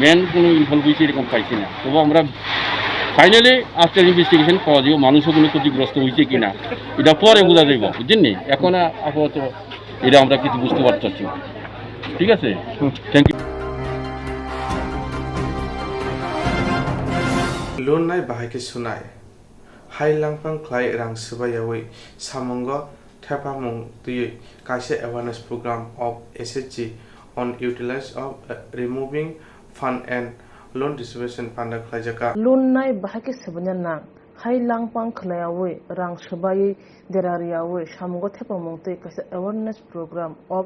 মেন কোনো ইনভলভ হয়েছে এরকম পাইছি না। তবু আমরা ফাইনালি আফটার ইনভেস্টিগেশন পাওয়া যাবে মানুষও কোনো ক্ষতিগ্রস্ত হয়েছে কিনা, এটা পরে বোঝা যাবে, বুঝলেন? এখন আপাতত এটা আমরা কিছু বুঝতে পারতেছি না। ঠিক আছে, thank you. Lun nai bahai khe sunai. Hai langphang khlai rang swbai yaui samungo thepamung twiwi kaisa awareness program of S H G on utilize of, uh, removing fund and loan distribution panda khlaijak kha. Lun nai bahai khe swbaina nang. Hai langphang khlaiyaui rang swbaiwi dera rwyaui samungo thepamung twi kaisa awareness program of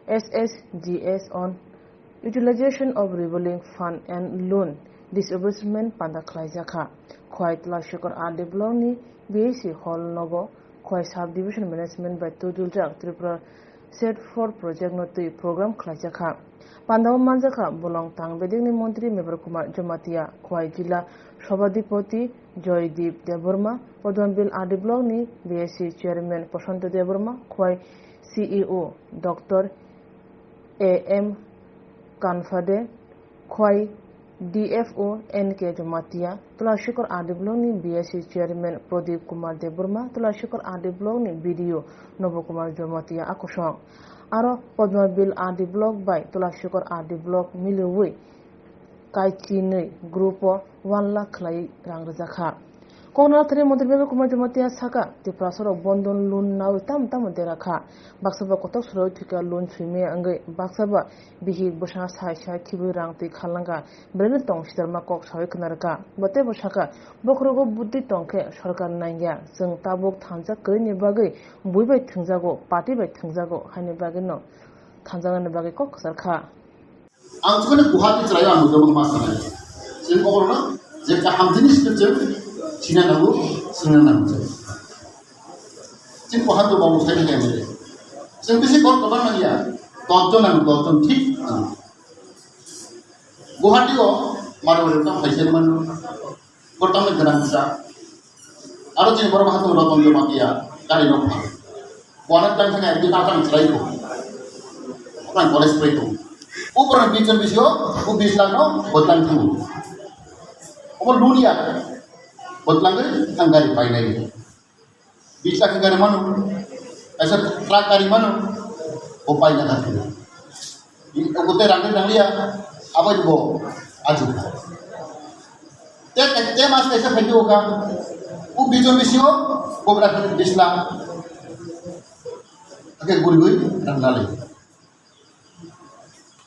S H G S on utilization of revolving fund and loan disbursement panda khlaijakha. Khwai Twlashikor R D block ni B A C hall nogo Khwai sub division management bai twiduljak Tripura set for project no twi program khlaijakha. Pandao manjakha bolong tang bedekni montri Mevar Kumar Jamatia, Khwai jila sobadipoti Joydeep Debbarma, Podmabil R D block ni B A C chairman Prosanto Debbarma, Khwai C E O Doctor A M Kanfade, Khwai D F O N K Jamatia, Twlashikor R D block ni B S C chairman Pradip Kumar Debbarma, Twlashikor R D block ni B D O Nobo Kumar Jamatia a kosong. Aro Podmabil R D block bai Twlashikor R D block miliwi kaichinwi group o one lakh khlai rang rwjakha. Koknathani montri Mevar Kumar Jamatia saka, Tiprasarok bondon loan naui tamo tamo dera kha. Baksa ba kotok soro thwika loan swimaya wngwi, baksa ba bihik bwsa sai sai khibwi rang twi khalangkha, belai no tong sijarma kok saui khna rwkha. Bo teibo saka, bokhorogo buddhi tong khe sorkar nangya, chwng tabuk thansa kwrwini bagwi bui bai thwngjago, party bai thwngjago, haini bagwi no thanjaknani bagwi kok kwchar kha. Ang chukuni Guwahati chwraio ang nukjagwi ma sanai. Chwng oborno je kaham jinis no chwng sina nango, swngna nango chwng. Chwng Guwahati o babu sai khe M L A. Chwng bisi kok kwbang nangya, dos jon nango, dos jon thik nango. Guwahati o Marwari no hai se mano. Bo tamo gwnang kisa. Aro chini borok hatung Roton Jamatia gari rok pha. Bo ano tang thang ekdin atang chwrai ko. Tang college prai ko. Upor bichon bisio, u bis lakh no bo tang thang. Obo loan ya. Bo tang thang gari painai. Bis lakh gari mano, kaisa truck gari mano, bo paina kha thwio. Obo tei rang nang liya, abo bo aji kha. Te, te mas kaisa phaidi o kha, o bijon bisingo bo bwrang kha bis lakh. Ake guri guri rang nalai.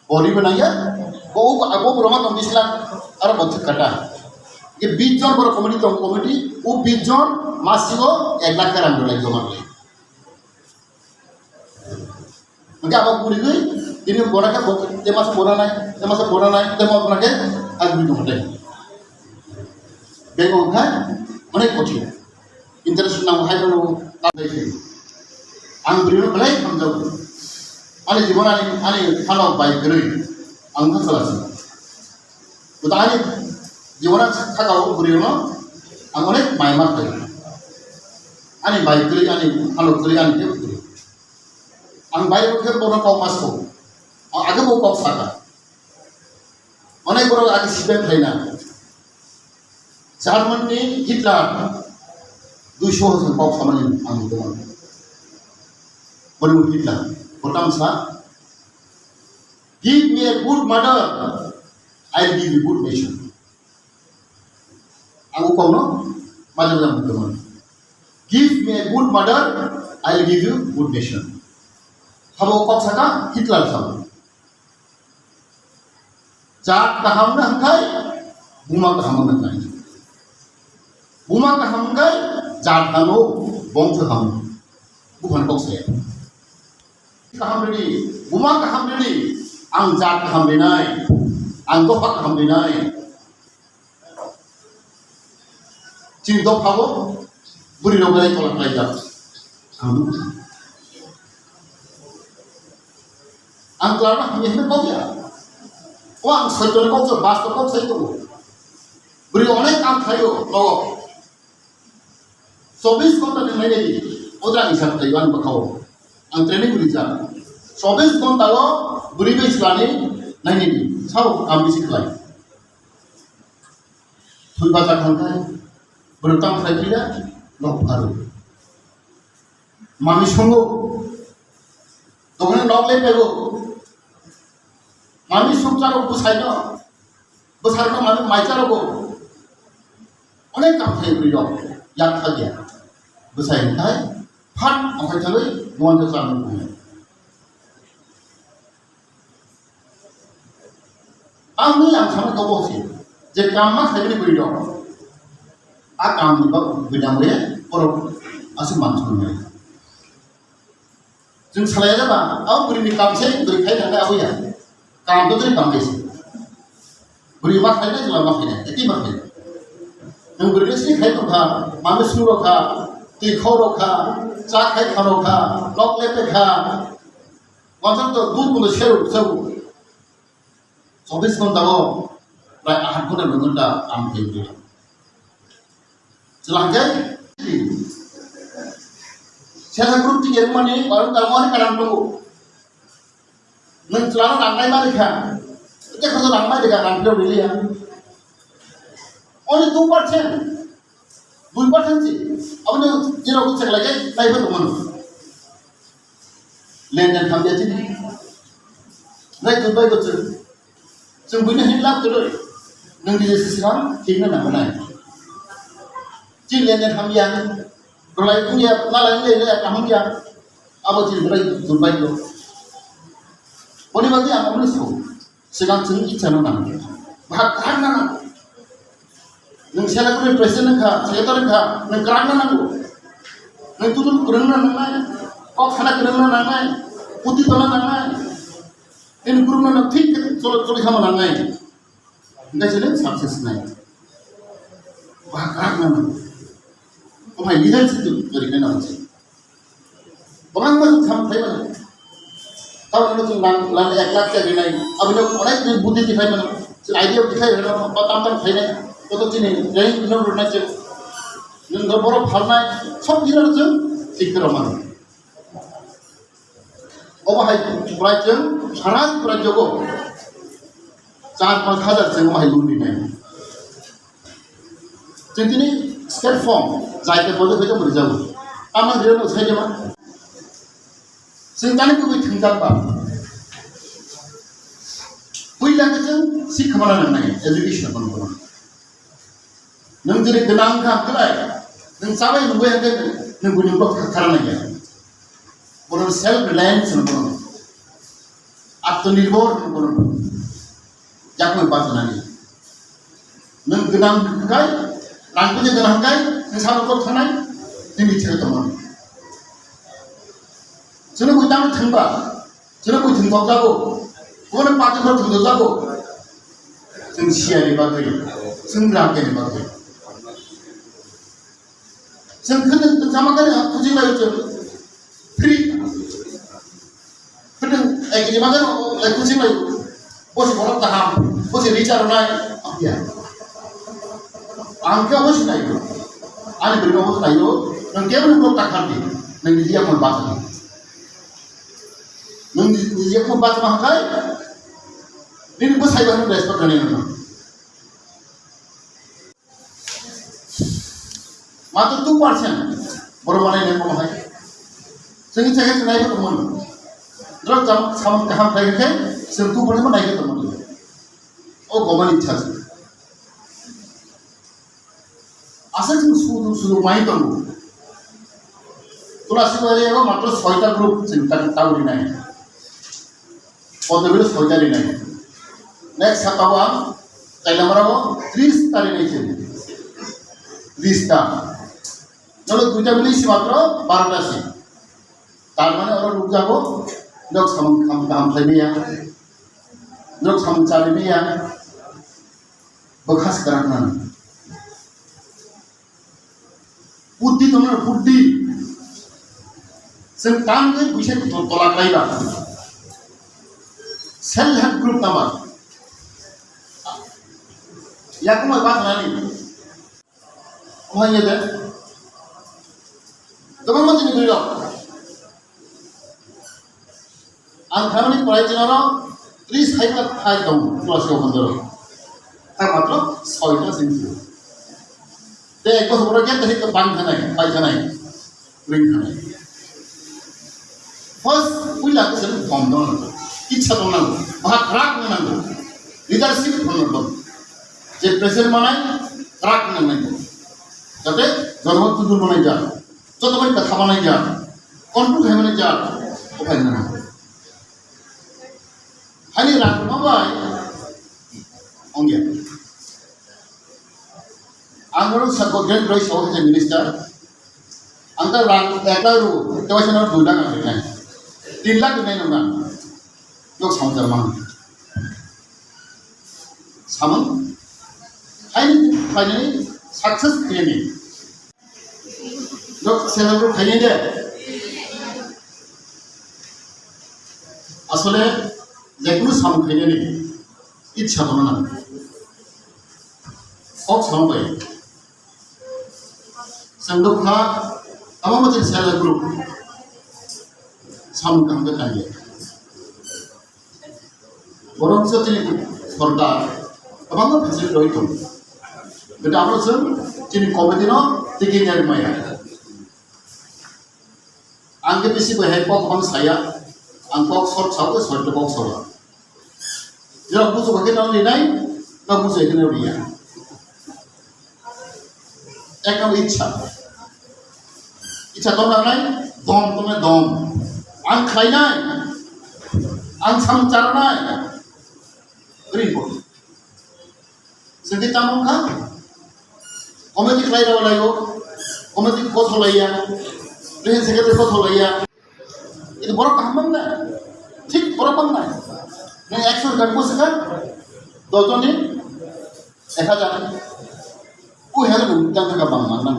Body bo nangya, bo, bo, bo roma tong bis lakh, aro bo thik kata. Ke bis jon borok committee tong committee, o bis jon masingo ek lakh rang dolai joma. Hingke abo guri gui, tini bona khe bo, te masa bona nai, te masa bona nai, te mo bona khe, ag guri tong te. Bego khai, onek kothin. Interest nang hai no tang dai khe. Ang bwrwi no belai hamjago. Ani jibon ani, ani phano bai kwrwi. Ang no chala si. Buta ani jibon ang khaka o bwrwi no ang onek mai ma khai. Ani bai kwrwi, ani phano kwrwi, ani khe kwrwi. Ang bai rw khe bono kok ma sabo. Ang age bo kok saka. Onek borok age sibeng khlaina. German ni Hitler duiso bosor kok samani ang nugwi mano. Boni mung Hitler. Bo tamo sa, "Give me a good mother, I'll give you good nation." Ang o kokno majak majak mung tongmani. "Give me a good mother, I'll give you good nation." Sabo kok saka Hitler sabo. Jat kaham na hwnkhe Buma kaham wngkha. Buma kaham wngkha, jat hamo, bongso hamo. Buphang kok se. Kaham rini, buma kaham rini, ang jat kaham rinai, ang dopha kaham rinai. Chini dophao bwrwi rok belai tola khlaijak. Ang, ang kwlaro hamya hwnwi kok ya. O ang soitoni kok se, basto kok sai tongo. Bwrwi onek kam khlaio nogo. Chobbish ghonta ni nainani odra ni sak taiwan bakhao. Ang training rijak. Chobbish ghonta o bwrwi bai chwlani nainani sao kam bisi khlai. Thwi bacha thangkha, bwrwi tang khlai phila, nok pharo. Mami songo, tongna nok le pego. Mami sukcharo bwsaino, bwsarno mami maicharogo. Onek kam khai bwrwi rok, yak thagya. Bwsai hinkhai, phat okhai thagwi, nuan thagwi chwlangno phunuknai. Ang nui ang sama kau bosi, je kam ma khai ni beri dong. A kam ni bak bidang re, poro asu man sun re. Jeng salai aja ba, au beri ni kam se beri khai na au ya. Kam to beri kam ke se. Beri ma khai na jela ma khai na, eti ma khai. Nang beri ni sini khai to kha, mami suru kha, tui khoro kha, cha khai khoro kha, lok lepe kha. Wansok to dud mundo seru seru. Chobbish ghonta o prai ahat ghonta noi ghonta kam khe wngo. Chwla hwnkhe self help group twi rwmani warung tangmani karam tongo. Nwng chwlano nangnai mani kha, tei khoroksa nang mani kha, nang phirok riliya. Only two percent. Dui percent si, aboni jero ko check lage, nai ba tongmano. Lenden hamya chini. Nai tu bai ko chini. Chwng buino hin lab kwrwi. Nwng di jesi siram, thik na nang nai. Chini lenden hamya. Rolai wngya, nalai wngya, kaham ya. Abo chini bolai tu bai ko. Boni bagwi ang amno sabo. Sigang chwng ichano nang. Bahai kaham nang. Nwng selektori president wngkha, secretary wngkha, nwng kwrwngna nango. Nwng tutul kwrwngna nangnai, kok sana kwrwngna nangnai, puti tona nangnai. Nwng kwrwngna nang thik choli, choli khama nangnai. Hingke chini success nai. Bahai kwrwngna nango. Omo hai leadership twi kwrwinai nang se. Kwbangma chwng samung khlai mano. Tamoni chwng lang, lang ek lakh chai rinai. Aboni onek din buddhi tikhai mano. Chwng idea tikhai rwna ba tam tam khlainai. Koto chini training rwna rwnai chwng. Nwng borok phalnai. Sob jila chwng thik khe rw mano. Obo hai Tripura chwng sara Tripura jogo char panch hajar chwng omo hai loan rinai. Chwng tini state form, jai khe project khe tongmani jago. Tamo jila no sai jema. Chwng tani kubui thwngjak ba. Puila khe chwng sikha mana nangnai, education kono kono. Nwng jodi gwnang kha kwlai, nwng chabai nungwi hwnkhe nwng buini bwkha khara nangya. Bono self reliance hwno bono. Atmanirbhor hwno bono. Yakno bachanani. Nwng gwnang khai, rang puja gwnang khai, nwng sabo kok thanai, nini thero tongmani. Chwng bui tamo thwngba, chwng bui thwngthok jago, bono pati no thwngthok jago. Chwng siyani bagwi, chwng rang keni bagwi. Chwng khwtwng chama kani ha kuching lai chwng. Free. Khwtwng ek kg bagwi lai kuching lai. Bosi borok kaham, bosi richard nai, apiya. Ang khe obo sinai. Ani bwrwi obo sinai. Nang kebo ni borok takhar di. Nang ni dia mon bachana. Nang ni dia mon bachana hakai. Nini bwsai ba respect rani nang. Matro two percent borok manai nai komo hai. Chwngni chakhe chwng nai komo. Drok jam sam kaham khai khe chwng two percent nai komo. O gomani cha. Aswk chwng sudu sudu mai tongo. Tulasi area o matro soita group chwng ta-, tawri nai. Podomiro soita rinai. Next saka o ang Kailamara o tris ta rinai se. Tris ta. Nolo duita bili si matro baro ta si. Tar mane oro rukjago, nok samung kam, kam khlai maya. Nok samung chali maya. Bwkha swkrak nang. Buddhi tongna buddhi. Chwng tangwi buisa to-, tola khlaiba. Self help group tama. Yakung ba nani. Omo ya de. Tama mo tini biro. Ang khamani prai chino no tris hai ba hai tong plus ko hondoro. Ta matro soi ta sing sing. Te ek bosor pore gen ta hik bang khanai, pai khanai, ring khanai. First, puila ko sen bom dong nang. Ichha dong nang. Bahak rak nang nang. Leadership dong nang. Je president manai rak nang nang. Jate jono tudur manai ja. Joto bai kha manai ja. Control khai manai ja. Okai nang. Hani rang ma bai. Ongya. Ang oro sabo gen roi so je minister. Ang ta rang ekla ru, te waisa na dui lakh ang rinai. Tin lakh rinai nang nang. Yok samung jar mang. Samung. Hai ni, hai ni, success khe ni. Nok self group khainai de. Asole jekunu samung khainani ichha tongna nang. Kok samung bai. Chwng nukha, tamo mote self group samung kaham khe kaiya. Borok chwng chini sorkar kwbangma facility rwi tongo. Kintu abo chwng chini committee no tigi nai maya. Ang khe bisi bai hai kok bang saya, ang kok sor sao, sor kok sor. Jora bujo khe no rinai, no bujo khe no riya. Ekdom ichha. Ichha tong nangnai, dom tong nai dom. Ang khlainai, ang samung charnai. Ri bo. Sengke tamo kha. Committee khlai rw laio. Committee kotho laiya. President secretary kotho laiya. Itu borok kaham mang na? Thik borok mang na? Nang ekshon jan bwswk kha? Dojon ni ek hajar. Ku hel nang tang thaka bang mang nang.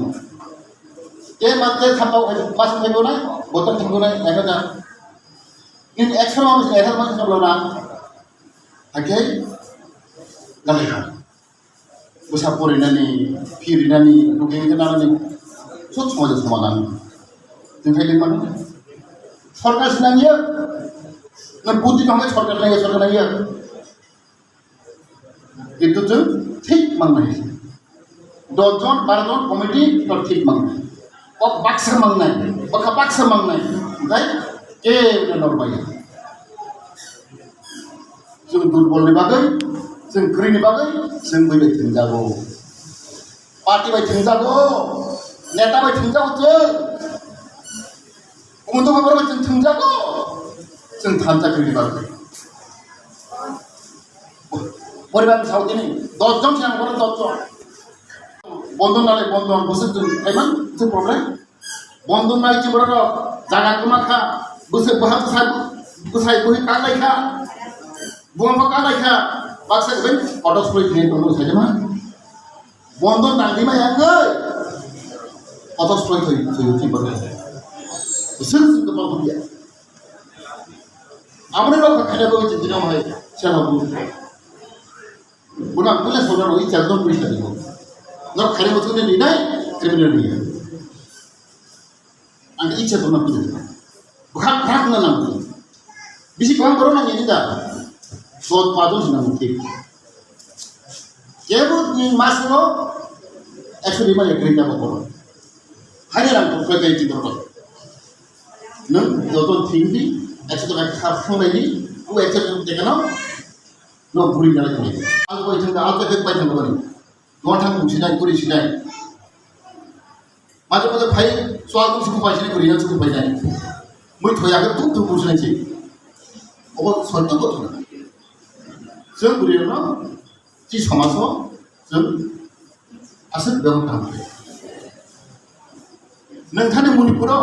Te ma te thapa, mas thapa nai, botol thapa nai, ek hajar. Nini ekshon ma ek hajar ma thapa na. Hakhe galai kha. Bwsa porinani, phirinani, rugwi wngkhe nanani, sob somajo somadan. Tei khe limani sorkar se nangya, na buddhi tongkhe sorkar nangya, sorkar nangya. Kintu chwng thik mangnai. Dos jon, baro jon committee no thik mangnai. Kok baksa mangnai, bwkha baksa mangnai. Hwnkhe kebo norbai. Chwng durbol ni bagwi, chwng kwrwi ni bagwi, chwng bui bai thwngjago. Party bai thwngjago, neta bai thwngjago chwng. Kumun dopha borok bai chwng thwngjago, chwng thansa kwrwi ni bagwi. Poribar ni sao tini dos jon se ang borok dos jon. Bondon nalai bondon, bwswk chwng kaiman chwng problem. Bondon nai chwng borok rok jaga kwma kha, bwswk bwha bwsai bwsai bwhi kanglai kha, buma bo kanglai kha, baksa kwbai kotor soi thwngwi tongmani saima. Bondon nangdi ma yang oi, kotor soi thoi thoi thoi borok. Bwswk chwng kwma bwhiya. Amoni rok khaina bagwi chwng tino hai chwla bu. Bono ang puila sona rwi char jon puri sadi ko. Nok khaina bagwi chwngno ninai criminal niya. Ang icha tongna puja. Bwkha bwkha khna nang. Bisi kwbang borok nang ini da. Sot pajon sina mukti. Kebo ni masno ekso lima ekri ta bokoro. Hari rang ko kai ti borok. Nang joto thing di ekso ta kha khang lai di. Ku ekso ta kano. No buri na lai. Al koi thang al koi pai thang bani. Don thang sinai kuri sinai. Maje maje phai, sual tu suku phai sini, kuriya suku phai nai. Mui thoya ke tu tu busu nai si. Obo sotto kotho na. Chwng kuriya no. Chi somajo chwng aswk bebak kaham khe. Nwng thani Manipuro,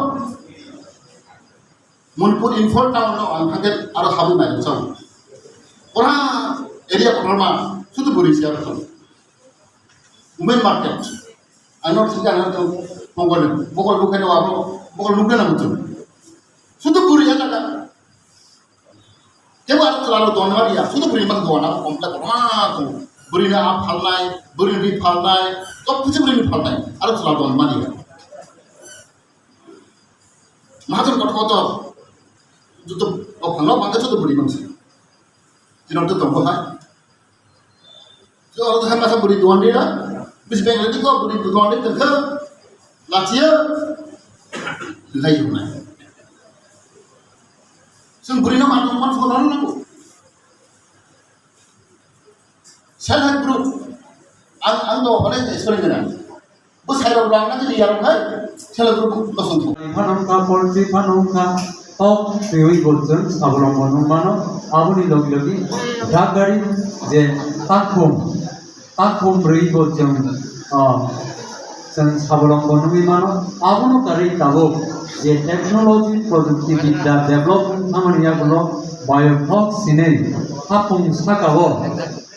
Manipur Imphal town no ang thangkhe aro habwi nai chong. Pura area kotorma sudu bwrwi se aro chong. Women market. Ang no thangkhe ang no mokol, mokol nukhe no abo, mokol nukhe no muchung. Sudu bwrwi ya jaga. Kebo aro chwla rok don mani ya, sudu bwrwi mang don abo komla kotorma tong. Bwrwi no a phalnai, bwrwi ri phalnai, tok kisi bwrwi ni phalnai. Aro chwla don mani ya. Mahajon kotor kotor, joto, o phangno phangkhe joto bwrwi mangsi. Chini to tongo hai. Jo, o hai masa bwrwi duan dira, bis beng lagi ko bwrwi duan dira, tengkha, lachia, lai yunai. Sung bwrwi no mano, man phone nang. Self help group. Ang, ang do, onek experience na. Bo sai rok rang na kiri yarok hai, self help group no song. Phanong kha, poultry phanong kha, tok twiwi bo chwng sabolombo nung mano. Aboni logi logi drug gari je takhum, takhum rwi bo chwng, ah, chwng sabolombo nungwi mano. Abono karwi tabuk je technology, projukti bidya develop wngmani yagulo biotox hinwi hapung sakao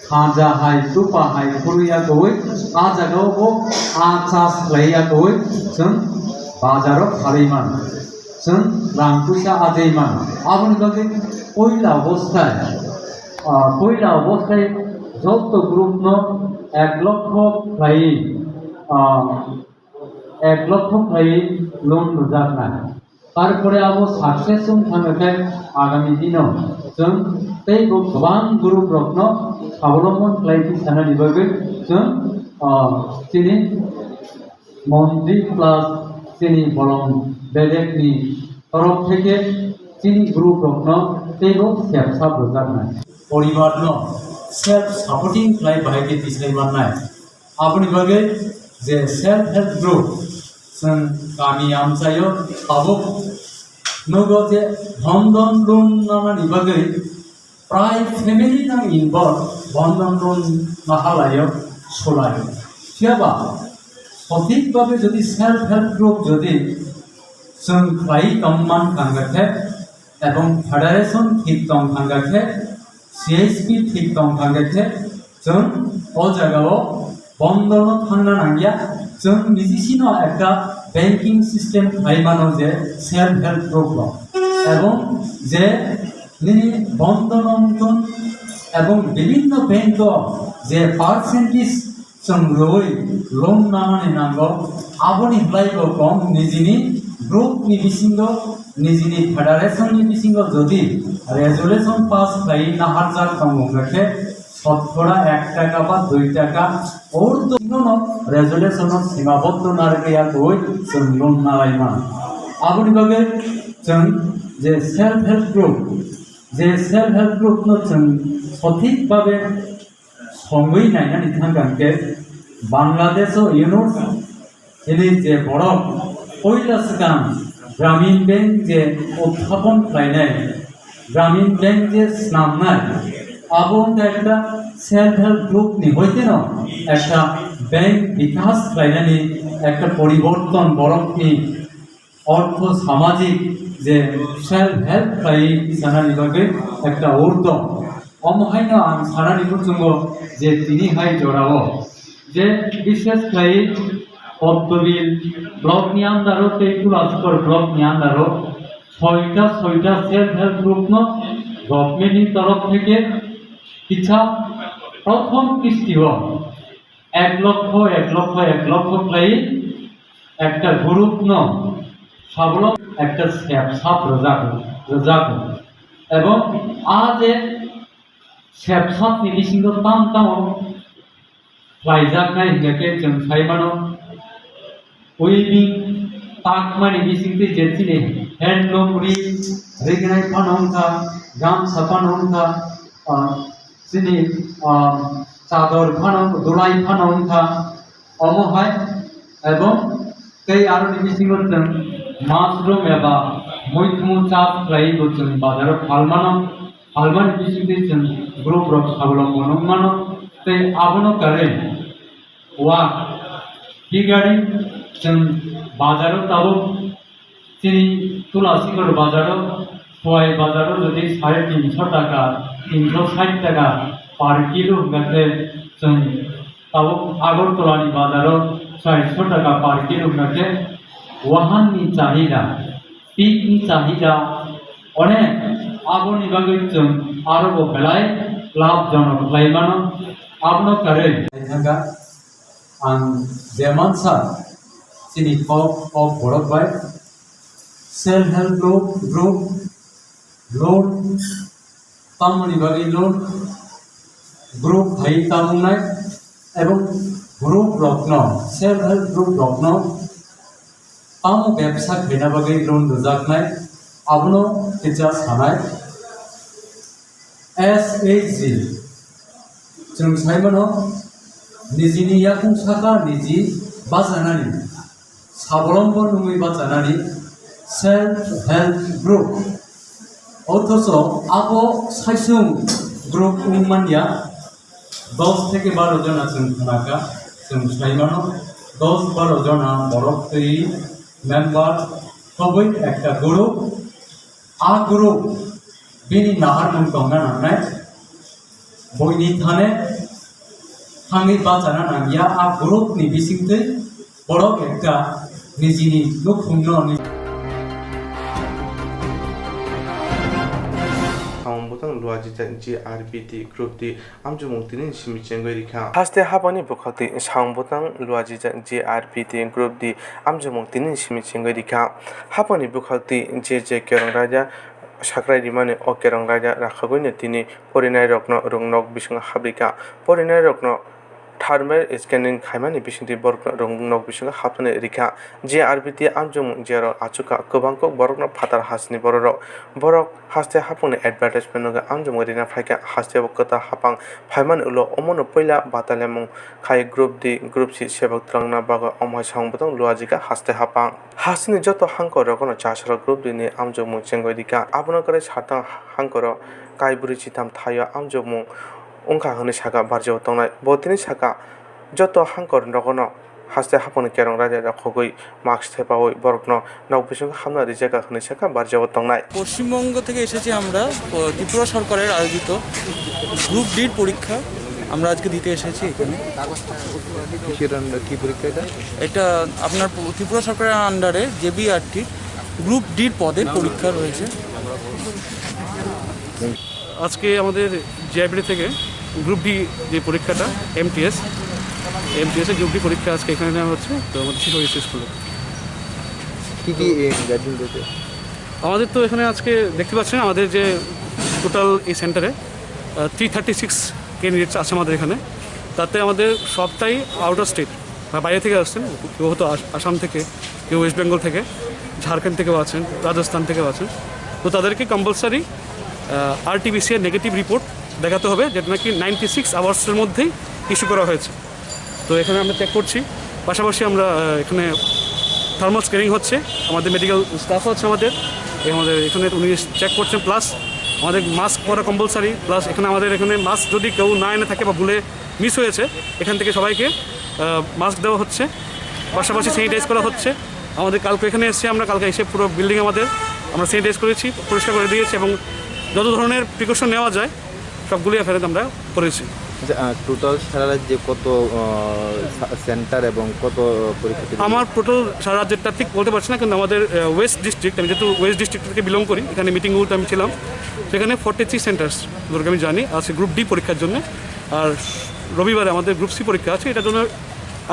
khaja hai, tupa hai phuru yakowi, a jagao bo a chas khlai yakowi chwng bazaro phalwi man, chwng rang puisa ajai man. Aboni bagwi poila obosthai, ah, poila obosthai joto group no ek lokho khlai, ah, ek lokho khlai loan rwjaknai. Tarpore abo success wng thangkhe agami dino chwng teibo kwbang group rokno sabolombo khlai di sanani bagwi chwng, ah, chini montri plus chini bolong bedekni torof theke chini group rokno teibo sep sap rwjaknai. Poribarno self supporting khlai bahai khe tisai mannai. Aboni bagwi je self help group chwng kami amchaio tabuk nugo je Bandhan loan nanani bagwi prai family no involve Bandhan loan nahalaio, sulaio. Phiyaba sothik bhabe jodi self help group jodi chwng khlai tongman thangkhe, ebong federation thik tong thangkhe, C H P thik tong thangkhe, chwng o jagao Bandhano thangna nangya, chwng nijisino ekta banking system khlai mano je self help group rok. Ebong je nini Bandhano wngthun ebong bibhinno bank o je percentage chwng rwui loan nanani nango, aboni hwlaibo kong nijini group ni bisingo, nijini federation ni bisingo jodi resolution pass khlai naharjak tongo hwnkhe, sotkora ek taka ba dui taka ordo no resolution o simaboddo narwkya twi chwng loan nalaima. Aboni bagwi chwng je self help group, je self help group no chwng sothik bhabe songwi nainani thangkha hwnkhe Bangladesh o Yunus hwnwi je borok puila swkang Gramin Bank je uthapon khlainai, Gramin Bank je snamnai, abo wngkha ekta self help group ni hoiteno ekta bank bikas khlainani ekta poriborton borokni ortho samajik je self help khlai sanani bagwi ekta urdom. Omo haino ang sanani muchungo je tini hai jorao je bishes khlai Pottobil block ni under o tei Kulasukor block ni under o soita, soita self help group no government ni torof theke kisa prothom kisti o ek lokho, ek lokho, ek lokho khlai ekta group no sabolo ekta sep sap rwjago, rwjago. Ebong a je sep sap ni bisingo tam tamo khlaijaknai hingkhe chwng sai mano. Weaving, takmani bisingtwi je chini handloom ri, rignai phano wngkha, gamsa phano wngkha, ah, chini, ah, chador phano, dulai phano wngkha, omo hai, ebong tei aroni bisingo chwng mushroom eba muithumu chas khlaiwi bo chwng bazaro phalmano. Phalmani bisingtwi chwng group rok sabolombo nung mano. Tei abono kwrwi wa bigari chwng bazaro tabuk chini Tulasikor bazaro, Khowai bazaro jodi sare tinsho taka, tinsho sait taka per kilo hwnkha khe chwng tabuk Agartala ni bazaro charsho taka per kilo hwnkha khe wahan ni chahida, pik ni chahida onek, aboni bagwi chwng aro bo belai labhjonok khlai mano. Abono kwrwi thangkha. Ang jemansa chini kok, kok borok bai self help group, group, loan, tamoni bagwi loan, group phai tamungnai, ebong group rokno, self help group rokno tamo bebsa khaina bagwi loan rwjaknai, abono teacher sanai. S H G, chwng sai mano, nijini yakung saka niji bachanani, sabolombo nungwi bachanani self help group. Othocho abo saisung group wng manya, dos theke baro jona chwng khnakha, chwng sai mano, dos baro jona borok twi member, tobwi ekta group. A group bini naharmung tongna nangnai, buini thane thangwi bachana nangya, a group ni bisingtwi borok ekta nijini nukhungno ni. Samung bwtang luajijak G R P T group di amjokmung tini simi chengwi rikha. Haste hapangni bwkhak twi samung bwtang luajijak G R P T group di amjokmung tini simi chengwi rikha. Hapangni bwkhak twi je je kerong raida sakrai rimani o kerong raida rakhagwino tini porinairokno rwng nok bisingo habrikha. Porinairokno thermal scanning khaimani bisingtwi borokno rwng nok bisingo hapnani rikha. G R P T amjokmung jerok achukha kwbang kok borokno phatar hasteni bororok. Borok haste hapangni advertisement no amjokmung rina phaikha, hasteo kwtal hapang phaimani ulo omono puila batalemung khai group D, group C sebok twlangna bagwi omo hai samung bwtang luajikha haste hapang. Hasteni joto hangkor rogono chasaro group D ni amjokmung chengwi rikha. Abono kwrwi satang hangkoro kaibwrwi chitham thaio amjokmung wngkha hwnwi sakha barjao tongnai. Bo tini sakha, joto hangkor rogono haste hapangni kerong raida rakhogwi mask thepaui borokno nok bisingo hamna rijak kha hwnwi sakha barjao tongnai. Paschimbanga থেকে এসেছি আমরা, প-, ত্রিপুরা সরকারের আয়োজিত গ্রুপ ডির পরীক্ষা আমরা আজকে দিতে এসেছি এখানে। কিসের under, কি পরীক্ষা এটা? এটা আপনার প-, ত্রিপুরা সরকারের আন্ডারে জেবিআরটি গ্রুপ ডির পদে পরীক্ষা রয়েছে। আজকে আমাদের জিআরপিটি থেকে গ্রুপ ডি যে পরীক্ষাটা, এমটিএস, এমটিএস এর গ্রুপ ডি পরীক্ষা আজকে এখানে নেওয়া হচ্ছে, তো আমাদের শিশু স্কুলে। কি কি, এ, গাইডলাইন রয়েছে? আমাদের তো এখানে আজকে দেখতে পাচ্ছেন আমাদের যে টোটাল এই সেন্টারে, আহ, থ্রি থার্টি সিক্স ক্যান্ডিডেটস আছে আমাদের এখানে। তাতে আমাদের সবটাই আউট অফ স্টেট, মানে বাইরে থেকে আসছেন। কেউ হয়তো আস-, আসাম থেকে, কেউ ওয়েস্ট বেঙ্গল থেকে, ঝাড়খণ্ড থেকেও আছেন, রাজস্থান থেকেও আছেন। তো তাদেরকে কম্পালসারি, আহ, আরটিপিসিআর নেগেটিভ রিপোর্ট দেখাতে হবে, যেটা নাকি নাইনটি সিক্স আওয়ার্সের মধ্যেই ইস্যু করা হয়েছে। তো এখানে আমরা চেক করছি, পাশাপাশি আমরা, আহ, এখানে থার্মাল স্ক্রিনিং হচ্ছে, আমাদের মেডিকেল স্টাফও আছে আমাদের, এই আমাদের এখানে উনি চেক করছেন, প্লাস আমাদের মাস্ক পরা কম্পালসারি, প্লাস এখানে আমাদের এখানে মাস্ক যদি কেউ না এনে থাকে বা ভুলে মিস হয়েছে, এখান থেকে সবাইকে, আহ, মাস্ক দেওয়া হচ্ছে, পাশাপাশি স্যানিটাইজ করা হচ্ছে। আমাদের কালকে এখানে এসে আমরা কালকে এসে পুরো বিল্ডিং আমাদের আমরা স্যানিটাইজ করেছি, পরিষ্কার করে দিয়েছি এবং যত ধরনের প্রিকশন নেওয়া যায় সবগুলোই এখানে আমরা করেছি। আচ্ছা, আহ, টোটাল সারা রাজ্যে কত, আহ, সা-, সেন্টার এবং কত পরীক্ষার্থী? আমার টোটাল সারা রাজ্যেরটা ঠিক বলতে পারছি না, কিন্তু আমাদের, আহ, ওয়েস্ট ডিস্ট্রিক্ট, আমি যেহেতু ওয়েস্ট ডিস্ট্রিক্ট থেকে বিলং করি, এখানে মিটিংগুলোতে আমি ছিলাম, সেখানে ফর্টি থ্রি সেন্টার্স যতটুকু আমি জানি আছে গ্রুপ ডি পরীক্ষার জন্য। আর রবিবারে আমাদের গ্রুপ সি পরীক্ষা আছে, এটার জন্য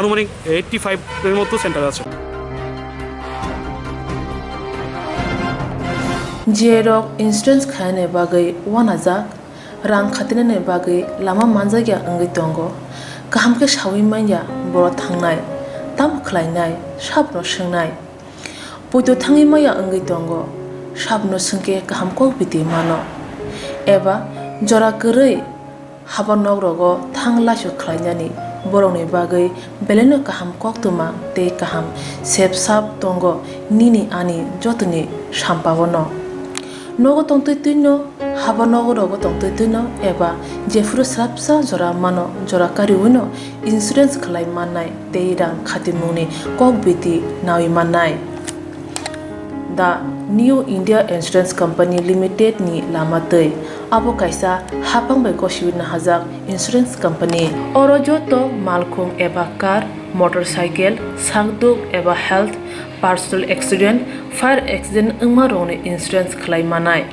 আনুমানিক এইটটি ফাইভের মতো সেন্টার আছে। G I rok insurance khainani bagwi uanajak, rang khatinani bagwi lama manjakya wngwi tongo. Kaham khe saui manya borok thangnai, tamo khlainai, sabono swngnai. Poito thangwi manya wngwi tongo, sabono swngkhe kaham kok biti mano. Eba jora kwrwi haba nok rogo thang laisok khlainani borokni bagwi belaino kaham koktwma tei kaham sep sap tongo nini ani jotoni sampao no. Nogo tongtwi twino, haba nogo rogo tongtwi twino eba jephuru swrapsa jora mano, jora kariwino insurance khlai mannai tei rang khatimungni kok biti nawi mannai. The New India Insurance Company Limited ni lama twi. Abo kaisa haphang bai gosiwi nahajak insurance company. Oro joto malkhung eba car, motorcycle, sakduk eba health, personal accident, fire accident wngma rokni insurance khlai manai.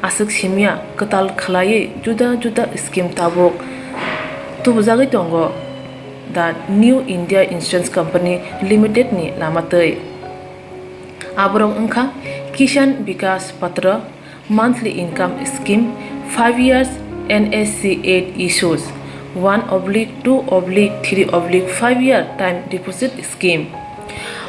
Aswk simya kwtal khlaiwi juda juda scheme tabuk tubujagwi tongo the New India Insurance Company Limited ni lama twi. Aborok wngkha Kisan Vikas Patra, monthly income scheme, five years N S C eight issues, one oblique two oblique three oblique five year time deposit scheme.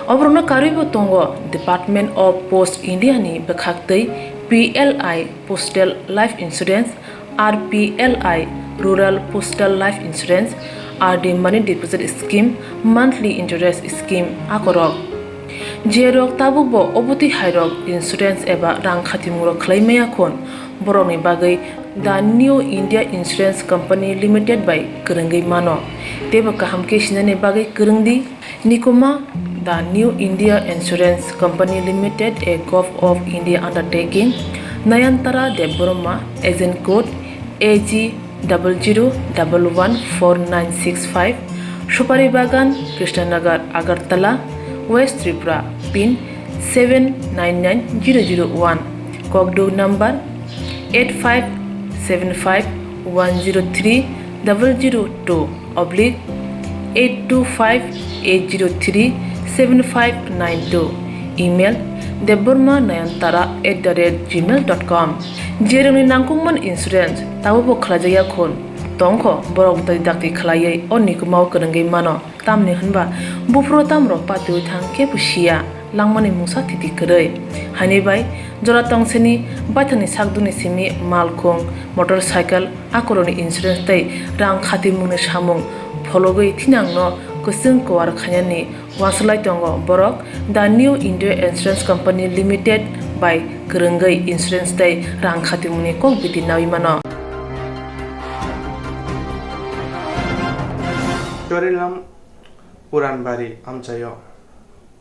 Oborokno karwibo tongo Department of Post India ni bwkhak twi P L I Postal Life Insurance, R P L I Rural Postal Life Insurance, R D Money Deposit Scheme, Monthly Interest Scheme akorok. Jerok tabukbo obotwi hairok insurance eba rang khatimungrok khlai maya khun, borokni bagwi The New India Insurance Company Limited bai kwrwngwi mano. Teibo kaham khe sinani bagwi kwrwng di. Nikuma, The New India Insurance Company Limited, a Gov of India undertaking, Nayantara Debbarma, agent code A G double zero double one four nine six five, Supari Bagan, Krishnanagar, Agartala, West Tripura, pin seven nine nine zero zero one, kokduk number eight five seven five one zero three double zero two oblique eight two five eight zero three seven five nine two, email debbarma nayantara at the rate gmail dot com. Jerokni nangkukmani insurance tabukbo khlaijakya khun tongkho, borok bwtwi dakti khlaiwi o nikumao kwrwngwi mano. Tamni hwnba buphuru tamrok patiwi thang kebo siya, langmani mungsa thiti kwrwi. Haini bai jora tongsini baithangni sakdukni simi malkhung, motorcycle, akorokni insurance tei rang khatimungni samung phologwi thinangno kwchwng kuar khainani uansuk lai tongo borok. The New India Insurance Company Limited bai kwrwngwi insurance tei rang khatimungni kok biti nawi mano. Chorilam Puranbari amchaio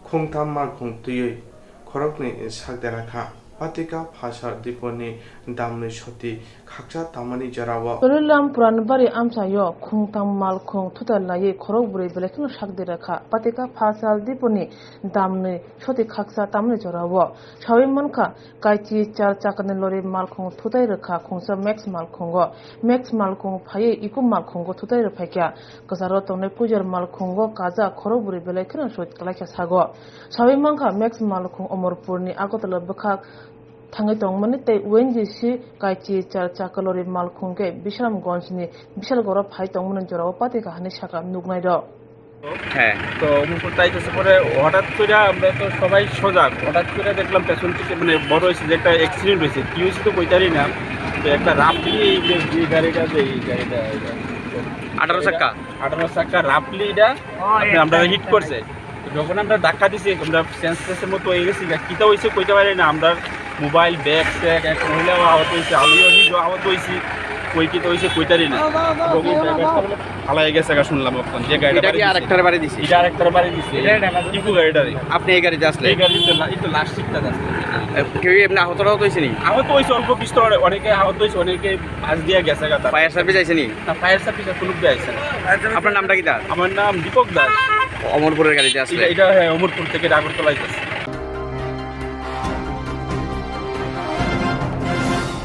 khungtham malkhung twiwi khoroknwi sak dera kha. Patika Phasal diponi damnwi soti khaksa tamani jorao. Chorilam Puranbari amchaio khungtham malkhung thutai laiwi khorok bwrwi belai kheno sak dera kha. Patika Phasal diponi damnwi soti khaksa tamani jorao. Sawi mankha, Kaichi char chakani lori malkhung thutai rwkha khungsa Max malkhungo. Max malkhung phaiwi Eco malkhungo thutai rwphaikha. Kwcharo tongnai Pujar malkhungo kajak khorok bwrwi belai kheno soi kwlaikha sago. Sawi mankha Max malkhung Omorpurni Agartala bwkhak thangwi tongmani tei O N G C Kaichi char chaka lori malkhung khe Bisramganjni Bishalgoro phai tongmani jorao patika hinwi sakha nuknairok. হ্যাঁ। তো অমরপুর যাইতেছে পরে হঠাৎ করে আমরা তো সবাই সজাগ, হঠাৎ করে দেখলাম পেছন থেকে মানে বড় হয়েছে যে একটা অ্যাক্সিডেন্ট হয়েছে, কি হয়েছে তো কইতারি না। তো একটা রাফলি এই যে, যে গাড়িটা, যে এই গাড়িটা, এটা আঠারো চাক্কা? আঠারো চাক্কা রাফলি এটা আপনি আমরা হিট করছে। তো যখন আমরা ধাক্কা দিছি, আমরা সেন্সলেসের মতো হয়ে গেছি, কিতা হয়েছে কইতে পারি না। আমরা মোবাইল, ব্যাগ, স্যাগ, এক মহিলাও আহত হয়েছে, আমিও নিজেও আহত হয়েছি। কই কিতা হয়েছে কইতারি না। এবং এই ড্রাইভারটা বলে ফালাই গেছে গা শুনলাম এখন, যে গাড়িটা এটা বাড়ি কি দিছে। আরেকটার বাড়ি দিছে? এটা আরেকটার বাড়ি দিছে। ইকো গাড়িটারে। আপনি এই গাড়িতে আসলেন? এই গাড়িতে লা-, এই তো লাস্ট সিটটা আসলে। এ, কেউ এমনি আহত টাহত হয়েছে নি? আহত হয়েছে অল্প বিস্তর, অনেকে আহত হয়েছে, অনেকে পাশ দিয়ে গেছে গা তারা। ফায়ার সার্ভিস আইছে নি? না, ফায়ার সার্ভিস এখন অব্দি আইছে না। আপনার নামটা কিতা? আমার নাম দীপক দাস। অমরপুরের গাড়িতে আসলে? এটা, এটা, হ্যাঁ, অমরপুর থেকে আগরতলায় যাচ্ছে।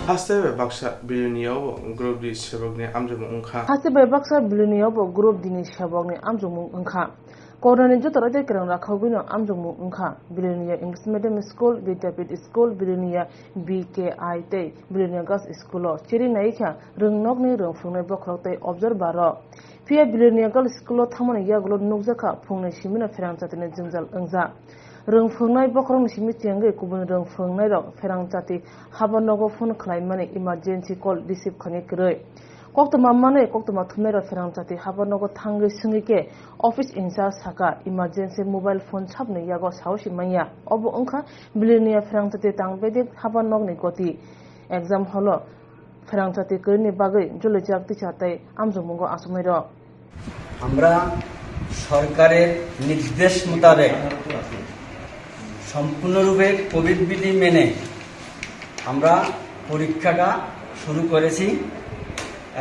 Haste bai baksa Biloniya o Group D sebokni amjokmung wngkha. Haste bai baksa Biloniya o Group D ni sebokni amjokmung wngkha. Kornani joto raida kereng rakhogwino amjokmung wngkha. Biloniya English Medium School, Vidyapit School, Biloniya B K I tei Biloniya Girls School o chiri naikha rwngnokni rwngphwngnai bokhorok tei observer rok. Phiya Biloniya Girls School o thangmani yagulo nukjakha phungni simino pherang chatini jwngjal wngjak. Rwngphwngnai bokhorokni simi chengwi kubun rwngphwngnairok pherang chati haba nogo phone khlaimani emergency call receive khainai kwrwi. Koktwma manwi koktwma thumnairok pherang chati habar nogo thangwi swngwi khe office in charge saka emergency mobile phone sabni yago saosi manya. Obo wngkha Biliniya pherang chati tang bedek habar nokni goti. Exam holo pherang chati kwrwini bagwi jolijak teacher tei amjokmungo achuknairok. আমরা সরকারের নির্দেশ মোতাবেক সম্পূর্ণরূপে কোভিড বিধি মেনে আমরা পরীক্ষাটা শুরু করেছি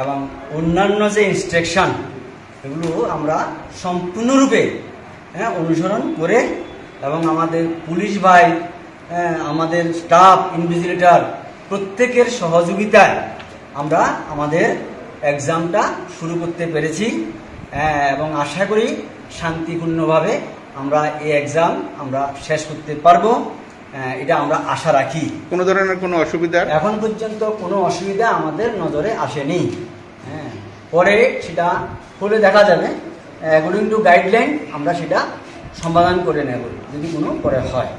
এবং অন্যান্য যে ইনস্ট্রাকশন এগুলো আমরা সম্পূর্ণরূপে, হ্যাঁ, অনুসরণ করে এবং আমাদের পুলিশ ভাই, হ্যাঁ, আমাদের স্টাফ ইনভিজিলেটর প্রত্যেকের সহযোগিতায় আমরা আমাদের এক্সামটা শুরু করতে পেরেছি, হ্যাঁ, এবং আশা করি শান্তিপূর্ণভাবে আমরা এই এক্সাম আমরা শেষ করতে পারবো, হ্যাঁ, এটা আমরা আশা রাখি। কোনো ধরনের কোনো অসুবিধা? এখন পর্যন্ত কোনো অসুবিধা আমাদের নজরে আসেনি। হ্যাঁ, পরে সেটা হলে দেখা যাবে, অ্যাকর্ডিং টু গাইডলাইন আমরা সেটা সমাধান করে নেব যদি কোনো পরে হয়।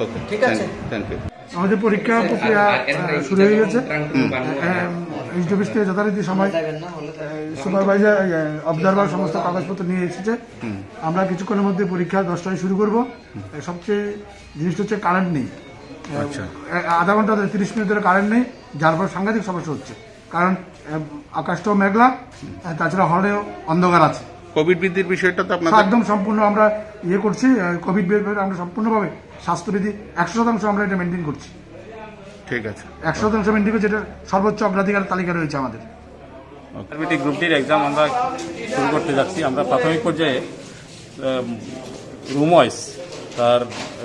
ওকে, ঠিক আছে। Thank you. আমাদের পরীক্ষা প্রক্রিয়া আহ, শুরু হয়ে গেছে। এইচডিবিসি থেকে যথারীতি সময় সুপারভাইজার, অবজারভার সমস্ত কাগজপত্র নিয়ে এসেছে। আমরা কিছুক্ষণের মধ্যে পরীক্ষা দশটায় শুরু করব। আহ, সবচেয়ে জিনিসটা হচ্ছে কারেন্ট নেই। আহ, আচ্ছা। আহ, আধা ঘন্টা ধরে, তিরিশ মিনিট ধরে কারেন্ট নেই, যার ফলে সাংঘাতিক সমস্যা হচ্ছে। কারণ আহ, আকাশটাও মেঘলা, আহ, তাছাড়া হলে অন্ধকার আছে। কোভিড বিধির বিষয়টা তো সব আপনাদের একদম সম্পূর্ণ আমরা ইয়ে করছি। আহ, কোভিড ব্যাপারে আমরা সম্পূর্ণভাবে স্বাস্থ্যবিধি একশো শতাংশ আমরা এটা মেনটেন করছি। ঠিক আছে। একশো শতাংশ মেনটেন করছি, এটা সর্বোচ্চ অগ্রাধিকার তালিকা রয়েছে আমাদের। ইন্টারমিডিয়েট গ্রুপ ডির এক্সাম আমরা শুরু করতে যাচ্ছি। আমরা প্রাথমিক পর্যায়ে রুম ওয়াইজ, তার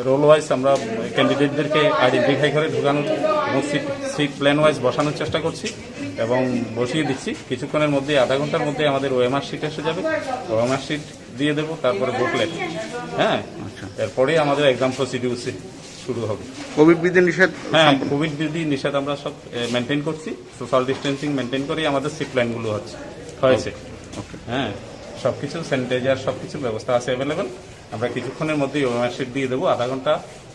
রোল ওয়াইজ আমরা ক্যান্ডিডেটদেরকে আইডেন্টিফাই করে ঢুকানোর এবং সিট সিট প্ল্যান ওয়াইজ বসানোর চেষ্টা করছি এবং বসিয়ে দিচ্ছি। কিছুক্ষণের মধ্যে, আধা ঘন্টার মধ্যে আমাদের ওএমআর শিট এসে যাবে। ওএমআর শিট দিয়ে দেবো, তারপরে বুকলেট। হ্যাঁ, আচ্ছা। এরপরেই আমাদের এক্সাম প্রসিডিউর শুরু হবে। কোভিড বিধি নিষেধ হ্যাঁ, সম্পূর্ণ। কোভিড বিধি নিষেধ আমরা সব মেনটেন করছি। সোশ্যাল ডিস্টেন্সিং মেনটেন করেই আমাদের সিট প্ল্যানগুলো হচ্ছে, হয়েছে। ওকে। হ্যাঁ, সব কিছু, স্যানিটাইজার, সব কিছু ব্যবস্থা আছে অ্যাভেলেবল। আমরা কিছুক্ষণের মধ্যেই ওএমআর শিট দিয়ে দেবো। আধা ঘন্টা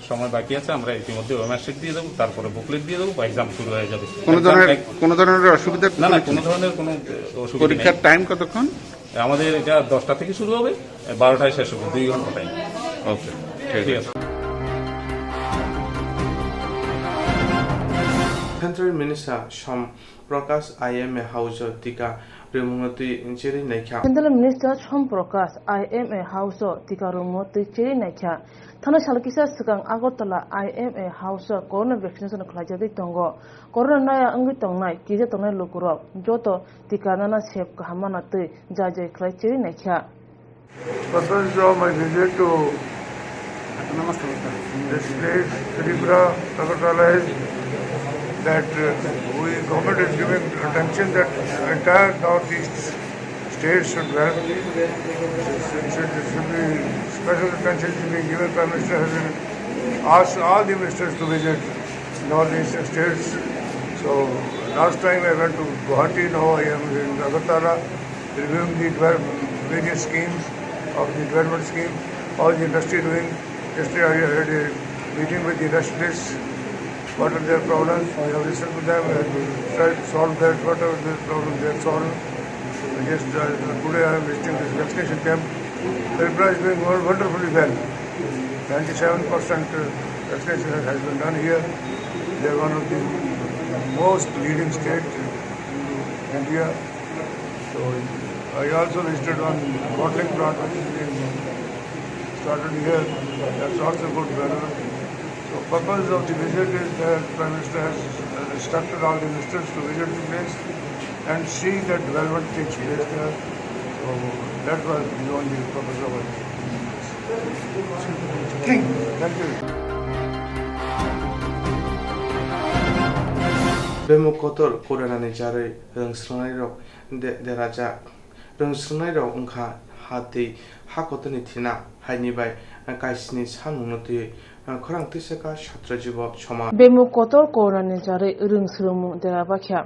সময় বাকি আছে, আমরা ইতিমধ্যে ওএমআর শিট দিয়ে দেবো, তারপরে বুকলেট দিয়ে দেবো, এক্সাম শুরু হয়ে যাবে। কোনো এক্সাম ধরনের এক- কোনো ধরনের অসুবিধা? না, না, কোনো ধরনের কোনো অসুবিধা নেই। পরীক্ষার টাইম কতক্ষণ? আমাদের এটা দশটা থেকে শুরু হবে, বারোটায় শেষ হবে, দুই ঘন্টা টাইম। ওকে, ঠিক ঠিক আছে। আছে। Central Minister Som Prakash I M A House o tika rwmungno twi cherwi naikha. Central Minister Som Prakash I M A House o tika rwmungno twi cherwi naikha. Thani sal kisa swkang Agartala I M A House o corona vaccination khlaijagwi tongo. Corona naya wngwi tongnai, kija tongnai lukurok joto tika nana sep kaham mana twi jai jai khlai cherwi naikha. Purpose of my visit to this place, Tripura, Agartala, is that uh, we, government is giving attention that entire northeast states should have, should, should be, special attention should be given. Prime Minister has been asked all the ministers to visit northeast states. So last time I went to Guwahati, now I am in Agartala, reviewing the develop-, various schemes of the development scheme, how the industry doing. Yesterday I had a meeting with the industrialists. What are their problems? We have listened to them and we have tried to solve that. Whatever their problems, they have solved. Just uh, today I am visiting this vaccination camp. The reply is going on wonderfully well. Ninety-seven percent vaccination has been done here. They are one of the most leading state in India. So I also visited one bottling plant which is being started here. That's also good development. So purpose of the visit is that Prime Minister has instructed all the ministers to visit the place and see that development takes place there. So that was the only purpose of our visit. Thank you. Thank you. Bemuk kotor Corona ni jarwi rwng swrwngnairok de-, derajak. Rwng swrwngnairok wngkha ha twi ha kotorni thina, haini bai kaisini samungno twiwi khorang twisaka satro jibo somaj. Bemuk kotor Corona ni jarwi rwng swrwngmung dera bakha.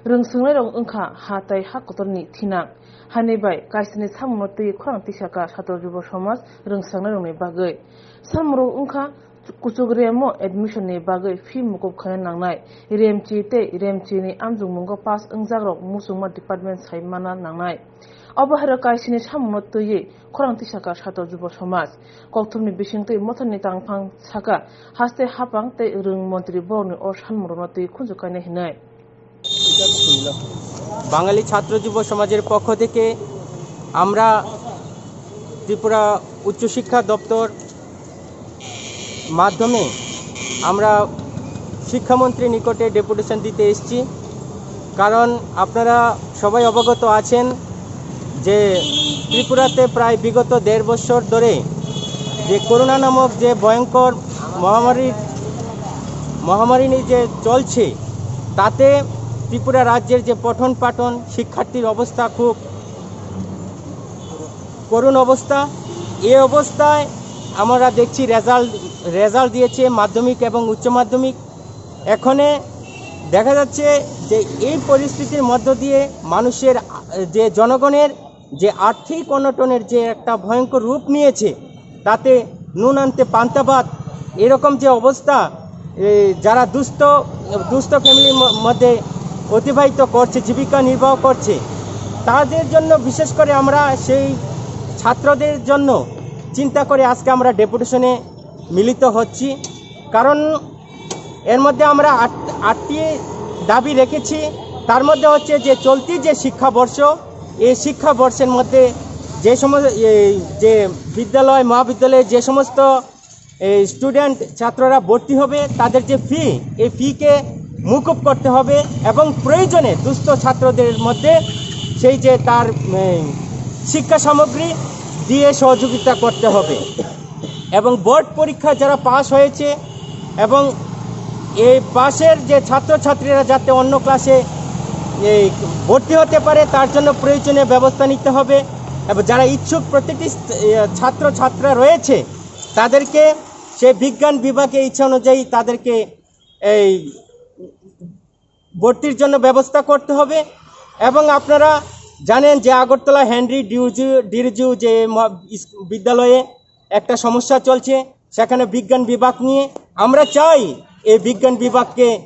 Rwng swrwngnairok wngkha ha tei ha kotorni thina. Haini bai kaisini samungno twiwi khorang twisaka satro jibo somaj rwng swrwngnairokni bagwi. Samungno wngkha kuchuk rem o admission ni bagwi fee mukup khaina nangnai. Remchi tei remchi ni amjokmungo pass wngjakrok muchungma department sai mana nangnai. Obo hai rok kaisini samungno twiwi khorang tisaka sato jubo somaj. Kokthumni bisingtwi mothani tangphang saka haste hapang tei rwng montri borokni o sanmungrokno twi khunju kainai hinwi. বাঙালি ছাত্র যুব সমাজের পক্ষ থেকে আমরা ত্রিপুরা উচ্চশিক্ষা দপ্তর মাধ্যমে আমরা শিক্ষামন্ত্রী নিকটে ডেপুটেশন দিতে এসেছি। কারণ আপনারা সবাই অবগত আছেন যে ত্রিপুরাতে প্রায় বিগত দেড় বছর ধরে যে করোনা নামক যে ভয়ঙ্কর মহামারীর মহামারী নিয়ে যে চলছে, তাতে ত্রিপুরা রাজ্যের যে পঠন পাঠন শিক্ষার্থীর অবস্থা খুব করুণ অবস্থা। এই অবস্থায় আমরা দেখছি রেজাল্ট রেজাল্ট দিয়েছে মাধ্যমিক এবং উচ্চ মাধ্যমিক। এখানে দেখা যাচ্ছে যে এই পরিস্থিতির মধ্য দিয়ে মানুষের আ, যে জনগণের যে আর্থিক অনটনের যে একটা ভয়ঙ্কর রূপ নিয়েছে, তাতে নুন আনতে পান্তা ভাত, এরকম যে অবস্থা, এই যারা দুস্থ দুস্থ ফ্যামিলির ম- মধ্যে অতিবাহিত করছে, জীবিকা নির্বাহ করছে, তাদের জন্য বিশেষ করে আমরা সেই ছাত্রদের জন্য চিন্তা করে আজকে আমরা ডেপুটেশনে মিলিত হচ্ছি। কারণ এর মধ্যে আমরা আট আটটি দাবি রেখেছি। তার মধ্যে হচ্ছে যে চলতি যে শিক্ষাবর্ষ, এই শিক্ষাবর্ষের মধ্যে যে সমস্ত এই যে বিদ্যালয় মহাবিদ্যালয়ে যে সমস্ত এই স্টুডেন্ট ছাত্ররা ভর্তি হবে, তাদের যে ফি, এই ফিকে মুকুব করতে হবে এবং প্রয়োজনে দুস্থ ছাত্রদের মধ্যে সেই যে তার উম, শিক্ষা সামগ্রী দিয়ে সহযোগিতা করতে হবে। এবং বোর্ড পরীক্ষা যারা পাস হয়েছে এবং এই পাশের যে ছাত্রছাত্রীরা যাতে অন্য ক্লাসে এই ভর্তি হতে পারে, তার জন্য প্রয়োজনীয় ব্যবস্থা নিতে হবে। এবং যারা ইচ্ছুক প্রতিটি স- এ, ছাত্র ছাত্রীরা রয়েছে, তাদেরকে সেই বিজ্ঞান বিভাগে ইচ্ছা অনুযায়ী তাদেরকে এই ভর্তির জন্য ব্যবস্থা করতে হবে। এবং আপনারা জানেন যে আগরতলা হেনরি ডিউজু ডিরজু যে মহা- ইস- বিদ্যালয়ে একটা সমস্যা চলছে, সেখানে বিজ্ঞান বিভাগ নিয়ে আমরা চাই এই বিজ্ঞান বিভাগকে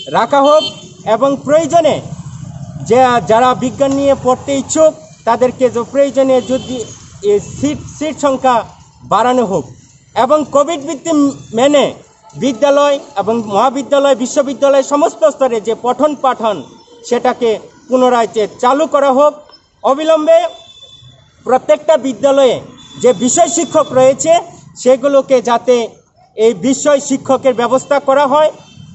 রাখা হোক এবং প্রয়োজনে যে যারা বিজ্ঞান নিয়ে পড়তে ইচ্ছুক তাদেরকে যে প্রয়োজনে যদি সিট সিট সংখ্যা বাড়ানো হোক এবং কোভিড ভিত্তি মেনে বিদ্যালয় এবং মহাবিদ্যালয়, বিশ্ববিদ্যালয় সমস্ত স্তরে যে পঠন পাঠন সেটাকে পুনরায় যে চালু করা হোক। অবিলম্বে প্রত্যেকটা বিদ্যালয়ে যে বিষয় শিক্ষক রয়েছে সেগুলোকে যাতে এই বিষয় শিক্ষকের ব্যবস্থা করা হয়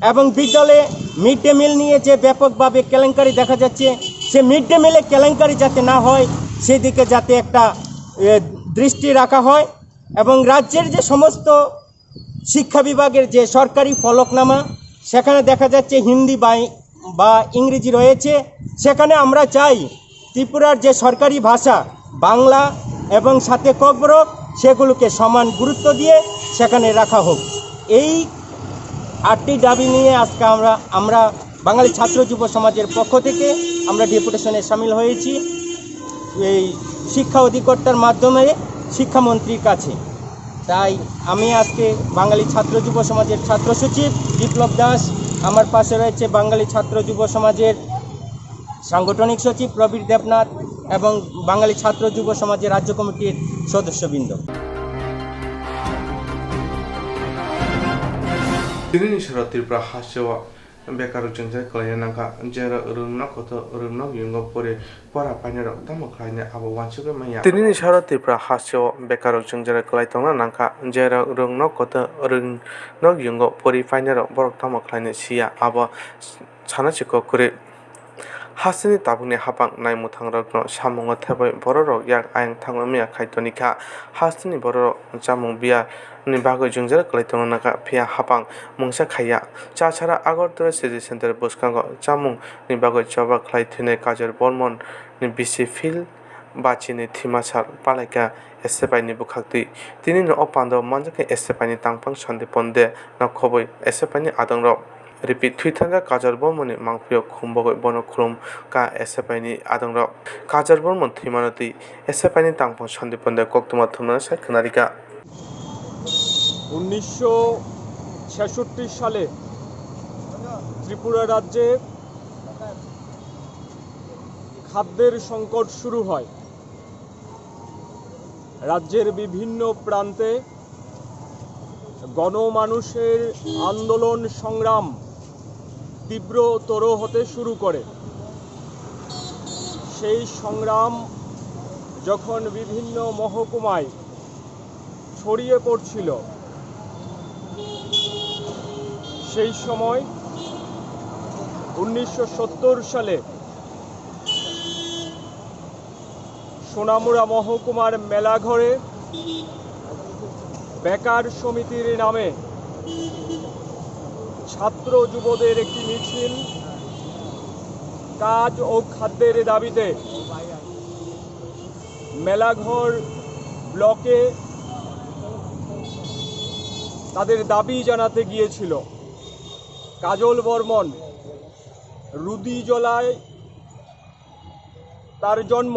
এবং বিদ্যালয়ে মিড ডে মিল নিয়ে যে ব্যাপকভাবে কেলেঙ্কারি দেখা যাচ্ছে, সে মিড ডে মিলে কেলেঙ্কারি যাতে না হয় সেদিকে যাতে একটা এ, দৃষ্টি রাখা হয়। এবং রাজ্যের যে সমস্ত শিক্ষা বিভাগের যে সরকারি ফলকনামা, সেখানে দেখা যাচ্ছে হিন্দি বা ই- বা ইংরেজি রয়েছে। সেখানে আমরা চাই ত্রিপুরার যে সরকারি ভাষা বাংলা এবং সাথে ককবরক, সেগুলোকে সমান গুরুত্ব দিয়ে সেখানে রাখা হোক। এই আটটি দাবি নিয়ে আজকে আমরা আমরা বাঙালি ছাত্র যুব সমাজের পক্ষ থেকে আমরা ডেপুটেশনে সামিল হয়েছি এই শিক্ষা অধিকর্তার মাধ্যমে শিক্ষামন্ত্রীর কাছে। তাই আমি আজকে বাঙালি ছাত্র যুব সমাজের ছাত্র সচিব বিপ্লব দাস, আমার পাশে রয়েছে বাঙালি ছাত্র যুব সমাজের সাংগঠনিক সচিব প্রবীর দেবনাথ এবং বাঙালি ছাত্র যুব সমাজের রাজ্য কমিটির সদস্যবৃন্দ। Tinini sero Tripura hasteo bekarrok jwngjal kwlaina nangkha, jerok rwngno kotor rwngno yungo pori pora painairok tamo khlaini abo uansugwi manya. Tinini sero Tripura hasteo bekarrok jwngjal kwlai tongna nangkha, jerok rwngno kotor rwngno yungo pori painairok borok tamo khlaini siya abo sana si kok kwrwi. Hasteni tabukni hapang naimwthangrokno samungo thepwi bororok yak ayang thangwi maya khai tonikha. Hasteni bororok chamung biya ni bagwi jwngjal kwlai tongna nangkha, phiya hapang mungsa khaiya. Chachara Agartala City Center bwskango chamung ni bagwi choba khlai thwinai Kajol Bormon ni bisi Phil Bachi ni thwima sal palaikha S F I ni bwkhaktwi. Tinino o pandao manjakha S F I ni tangphang Sandeep Ponde no khobwi S F I ni adongrok. Ripit thwi thangkha Kajol Bormon ni mangpilio khum bogwi bono khulum ka S F I ni adongrok. Kajol Bormon thwimano twi S F I ni tangphang Sandeep Ponde koktwma thumnano sai khwnarikha. উনিশশো ছেষট্টি সালে ত্রিপুরা রাজ্যে খাদ্যের সংকট শুরু হয়। রাজ্যের বিভিন্ন প্রান্তে গণমানুষের আন্দোলন সংগ্রাম তীব্রতর হতে শুরু করে। সেই সংগ্রাম যখন বিভিন্ন মহকুমায় ছড়িয়ে পড়ছিল, সেই সময় উনিশশো সত্তর সালে সোনামুড়া মহকুমার মেলাঘরে বেকার সমিতির নামে ছাত্র যুবদের একটি মিছিল কাজ ও খাদ্যের দাবিতে মেলাঘর ব্লকে তাদের দাবি জানাতে গিয়েছিল। কাজল বর্মন, রুদিজলায় তার জন্ম।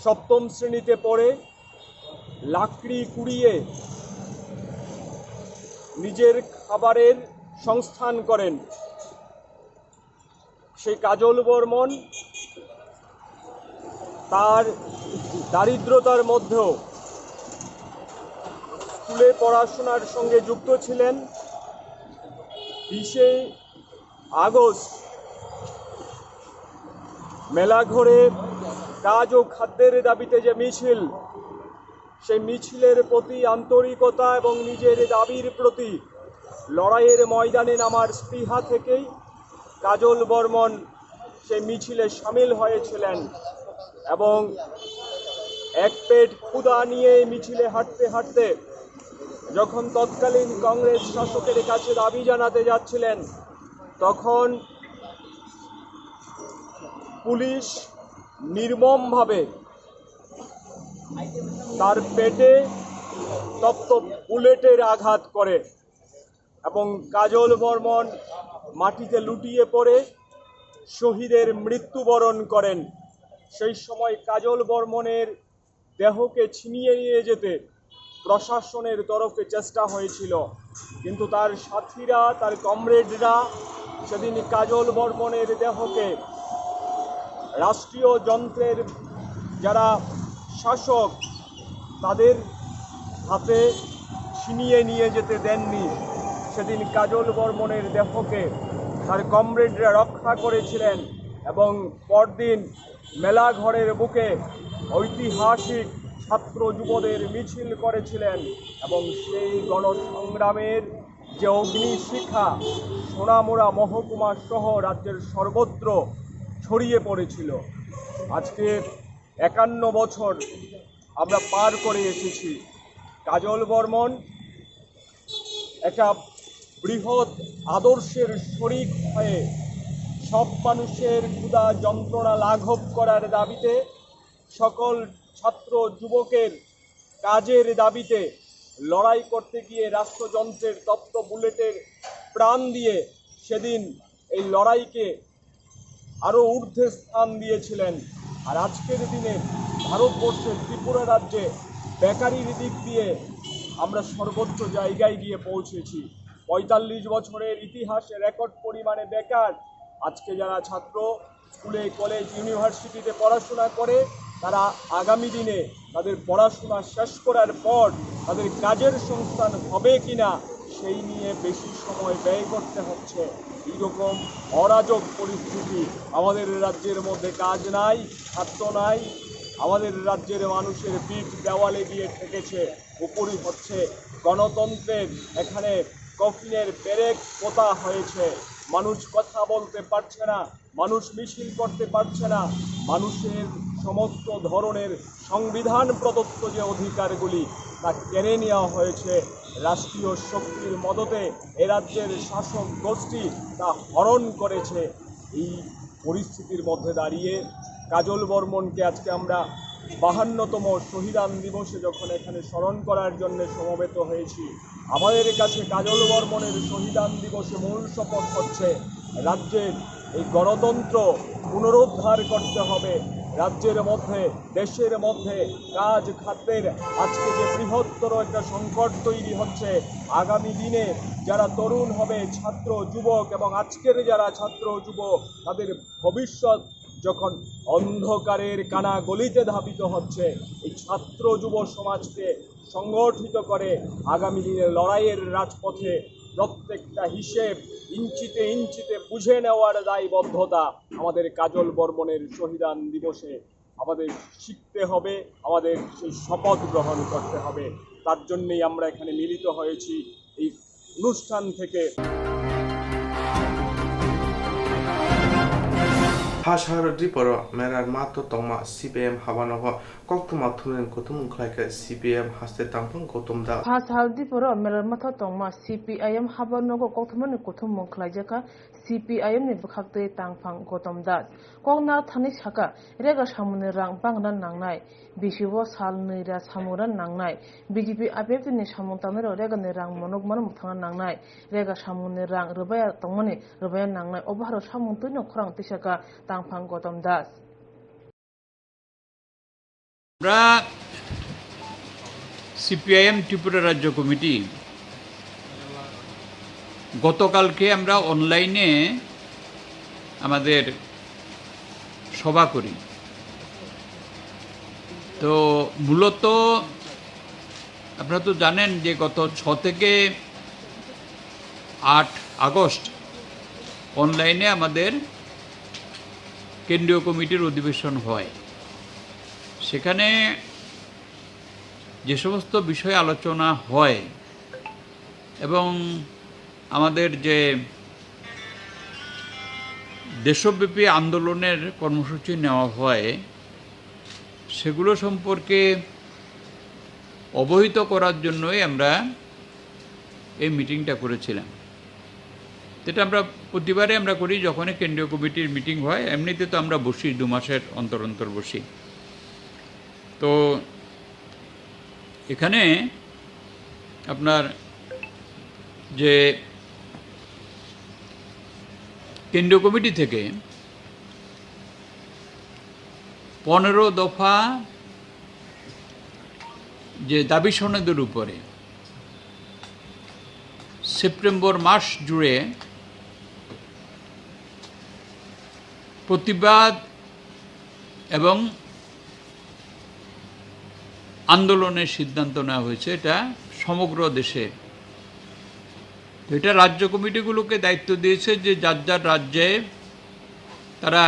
সপ্তম শ্রেণীতে পড়ে লাকড়ি কুড়িয়ে নিজের খাবারের সংস্থান করেন। সেই কাজল বর্মন তার দারিদ্রতার মধ্যেও স্কুলে পড়াশোনার সঙ্গে যুক্ত ছিলেন। বিশে আগস্ট মেলাঘরে কাজ ও খাদ্যের দাবিতে যে মিছিল, সেই মিছিলের প্রতি আন্তরিকতা এবং নিজের দাবির প্রতি লড়াইয়ের ময়দানে নামার স্পৃহা থেকেই কাজল বর্মন সেই মিছিলে সামিল হয়েছিলেন এবং এক পেট ক্ষুধা নিয়ে এই মিছিলে হাঁটতে হাঁটতে যখন তৎকালীন কংগ্রেস শাসকের কাছে দাবি জানাতে যাচ্ছিলেন, তখন পুলিশ নির্মমভাবে তার পেটে তপ্ত বুলেটের আঘাত করে এবং কাজল বর্মন মাটিতে লুটিয়ে পড়ে শহীদের মৃত্যুবরণ করেন। সেই সময় কাজল বর্মনের দেহকে ছিনিয়ে নিয়ে যেতে প্রশাসনের তরফে চেষ্টা হয়েছিল, কিন্তু তার সাথীরা, তার কমরেডরা সেদিন কাজল বর্মনের দেহকে রাষ্ট্রীয় যন্ত্রের যারা শাসক, তাদের হাতে ছিনিয়ে নিয়ে যেতে দেননি। সেদিন কাজল বর্মনের দেহকে তার কমরেডরা রক্ষা করেছিলেন এবং পরদিন মেলাঘরের বুকে ঐতিহাসিক ছাত্র যুবদের মিছিল করেছিলেন এবং সেই গণসংগ্রামের যে অগ্নিশিখা সোনামুড়া মহকুমা সহ রাজ্যের সর্বত্র ছড়িয়ে পড়েছিল। আজকে একান্ন বছর আমরা পার করে এসেছি। কাজল বর্মন একটা বৃহৎ আদর্শের শরিক হয়ে সব মানুষের ক্ষুধা যন্ত্রণা লাঘব করার দাবিতে, সকল ছাত্র যুবকের কাজের দাবিতে লড়াই করতে গিয়ে রাষ্ট্রযন্ত্রের তপ্ত বুলেটের প্রাণ দিয়ে সেদিন এই লড়াইকে আরও ঊর্ধ্বে স্থান দিয়েছিলেন। আর আজকের দিনে ভারতবর্ষের ত্রিপুরা রাজ্যে বেকারির দিক দিয়ে আমরা সর্বোচ্চ জায়গায় গিয়ে পৌঁছেছি। পঁয়তাল্লিশ বছরের ইতিহাসে রেকর্ড পরিমাণে বেকার। আজকে যারা ছাত্র স্কুলে, কলেজ, ইউনিভার্সিটিতে পড়াশোনা করে, তারা আগামী দিনে তাদের পড়াশোনা শেষ করার পর তাদের কাজের সংস্থান হবে কিনা, সেই নিয়ে বেশি সময় ব্যয় করতে হচ্ছে। এইরকম অরাজক পরিস্থিতি, আমাদের রাজ্যের মধ্যে কাজ নাই, খাদ্য নাই, আমাদের রাজ্যের মানুষের পিঠ দেওয়ালে গিয়ে ঠেকেছে। উপরি হচ্ছে গণতন্ত্রের এখানে কফিনের পেরেক পোতা হয়েছে। মানুষ কথা বলতে পারছে না, মানুষ মিছিল করতে পারছে না, মানুষের সমস্ত ধরনের সংবিধান প্রদত্ত যে অধিকারগুলি, তা কেড়ে নেওয়া হয়েছে। রাষ্ট্রীয় শক্তির মদতে এ রাজ্যের শাসক গোষ্ঠী তা হরণ করেছে। এই পরিস্থিতির মধ্যে দাঁড়িয়ে কাজল বর্মনকে আজকে আমরা বাহান্নতম শহীদান দিবসে যখন এখানে স্মরণ করার জন্য সমবেত হয়েছি, আমাদের কাছে কাজল বর্মনের শহীদান দিবসে মূল শপথ হচ্ছে রাজ্যের এই গণতন্ত্র পুনরুদ্ধার করতে হবে। রাজ্যের মধ্যে, দেশের মধ্যে কাজ খাদ্যের আজকে যে বৃহত্তর একটা সংকট তৈরি হচ্ছে, আগামী দিনে যারা তরুণ হবে, ছাত্র, যুবক এবং আজকের যারা ছাত্র, যুব, তাদের ভবিষ্যৎ যখন অন্ধকারের কানা গলিতে ধাবিত হচ্ছে, এই ছাত্র যুব সমাজকে সংগঠিত করে আগামী দিনের লড়াইয়ের রাজপথে প্রত্যেকটা হিসেব ইঞ্চিতে ইঞ্চিতে বুঝে নেওয়ার দায়বদ্ধতা আমাদের কাজল বর্মনের শহীদান দিবসে আমাদের শিখতে হবে, আমাদের সেই শপথ গ্রহণ করতে হবে। তার জন্যই আমরা এখানে মিলিত হয়েছি এই অনুষ্ঠান থেকে। Ha sahar Diporo Merarmato tongma C P I M habanogo koktwma thumnani kuthumung khlaikha C P I M haste tangphang Gautam Das. Ha sahar Diporo Merarmatho tongma C P I M habanogo koktwmani kuthumung khlaijakha C P I M ni bwkhaktwi tangphang Gautam Das. Kok narwkthani saka, rega samungni rang bangna nangnai, bisibo sal nwi ra samung ra nangnai, B J P I P F T ni samung tangnairok regani rang monok mano mwthangna nangnai, rega samungni rang rwbaiya tongmani rwbaiya nangnai, obo haro samung twino khorang tisaka tangphang Gautam Das. আমরা সিপিআইএম ত্রিপুরা রাজ্য কমিটি গতকালকে আমরা অনলাইনে আমাদের সভা করি। তো মূলত আপনারা তো জানেন যে গত ছ থেকে আট আগস্ট অনলাইনে আমাদের কেন্দ্রীয় কমিটির অধিবেশন হয়। সেখানে যে সমস্ত বিষয় আলোচনা হয় এবং আমাদের যে দেশব্যাপী আন্দোলনের কর্মসূচি নেওয়া হয়, সেগুলো সম্পর্কে অবহিত করার জন্যই আমরা এই মিটিংটা করেছিলাম। যেটা আমরা প্রতিবারে আমরা করি, যখনই কেন্দ্রীয় কমিটির মিটিং হয়, এমনিতে তো আমরা বসি, দু মাসের অন্তর অন্তর বসি। তো এখানে আপনার যে কেন্দ্রীয় কমিটি থেকে পনেরো দফা যে দাবি সনদের উপরে সেপ্টেম্বর মাস জুড়ে প্রতিবাদ এবং আন্দোলনের সিদ্ধান্ত নেওয়া হয়েছে, এটা সমগ্র দেশে। তো এটা রাজ্য কমিটিগুলোকে দায়িত্ব দিয়েছে যে যার যার রাজ্যে তারা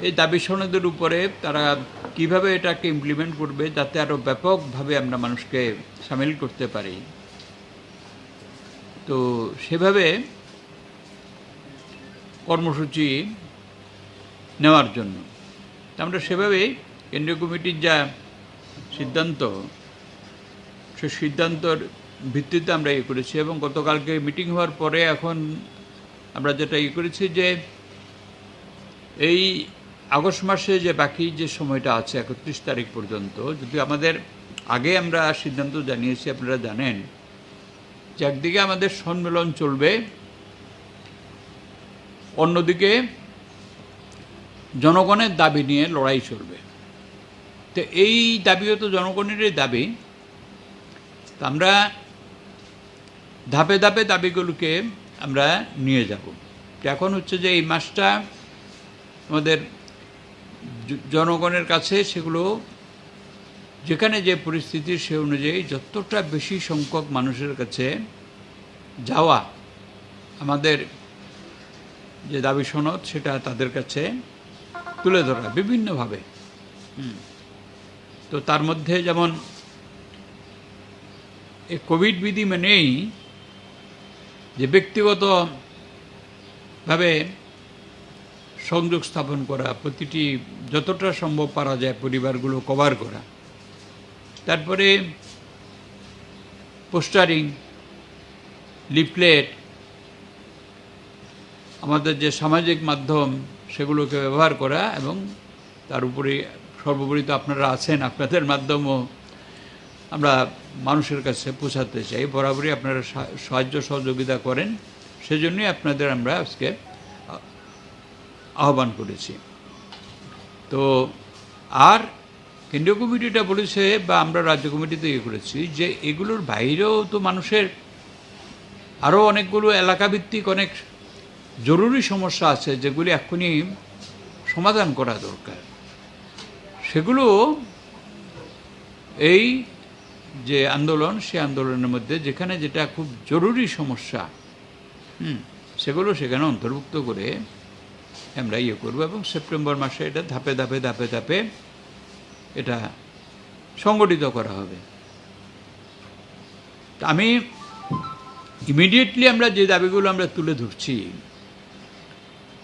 এই দাবি সনদের উপরে তারা কিভাবে এটাকে ইমপ্লিমেন্ট করবে, যাতে আরও ব্যাপকভাবে আমরা মানুষকে সামিল করতে পারি। তো সেভাবে কর্মসূচি নেওয়ার জন্য। তো আমরা সেভাবেই কেন্দ্রীয় কমিটির যা সিদ্ধান্ত, সেই সিদ্ধান্তর ভিত্তিতে আমরা ইয়ে করেছি। এবং গতকালকে মিটিং হওয়ার পরে এখন আমরা যেটা ইয়ে করেছি যে এই আগস্ট মাসে যে বাকি যে সময়টা আছে একত্রিশ তারিখ পর্যন্ত, যদি আমাদের আগে আমরা সিদ্ধান্ত জানিয়েছি, আপনারা জানেন যে একদিকে আমাদের সম্মেলন চলবে, অন্যদিকে জনগণের দাবি নিয়ে লড়াই চলবে। তো এই দাবিও তো জনগণেরই দাবি। তো আমরা ধাপে ধাপে দাবিগুলোকে আমরা নিয়ে যাব। তো এখন হচ্ছে যে এই মাসটা আমাদের জ-, জনগণের কাছে সেগুলো যেখানে যে পরিস্থিতি, সে অনুযায়ী যতটা বেশি সংখ্যক মানুষের কাছে যাওয়া, আমাদের যে দাবি সনদ, সেটা তাদের কাছে তুলে ধরা বিভিন্নভাবে। হুম। তো তার মধ্যে যেমন এই কোভিড বিধি মেনেই যে ব্যক্তিগতভাবে সংযোগ স্থাপন করা, প্রতিটি যতটা সম্ভব পারা যায় পরিবারগুলো কভার করা, তারপরে পোস্টারিং, লিফলেট, আমাদের যে সামাজিক মাধ্যম, সেগুলোকে ব্যবহার করা এবং তার উপরে সর্বোপরি তো আপনারা আছেন, আপনাদের মাধ্যমেও আমরা মানুষের কাছে পৌঁছাতে চাই। বরাবরই আপনারা সা-, সাহায্য সহযোগিতা করেন, সেজন্যই আপনাদের আমরা আজকে আ-, আহ্বান করেছি। তো আর কেন্দ্রীয় কমিটিটা বলেছে বা আমরা রাজ্য কমিটিতে ইয়ে করেছি যে এগুলোর বাইরেও তো মানুষের আরও অনেকগুলো এলাকা ভিত্তিক অনেক জরুরি সমস্যা আছে, যেগুলি এক্ষুনি সমাধান করা দরকার। সেগুলো এই যে আন্দোলন, সে আন্দোলনের মধ্যে যেখানে যেটা খুব জরুরি সমস্যা, হুম, সেগুলো সেখানে অন্তর্ভুক্ত করে আমরা ইয়ে করব এবং সেপ্টেম্বর মাসে এটা ধাপে ধাপে, ধাপে ধাপে এটা সংগঠিত করা হবে। তা আমি ইমিডিয়েটলি আমরা যে দাবিগুলো আমরা তুলে ধরছি,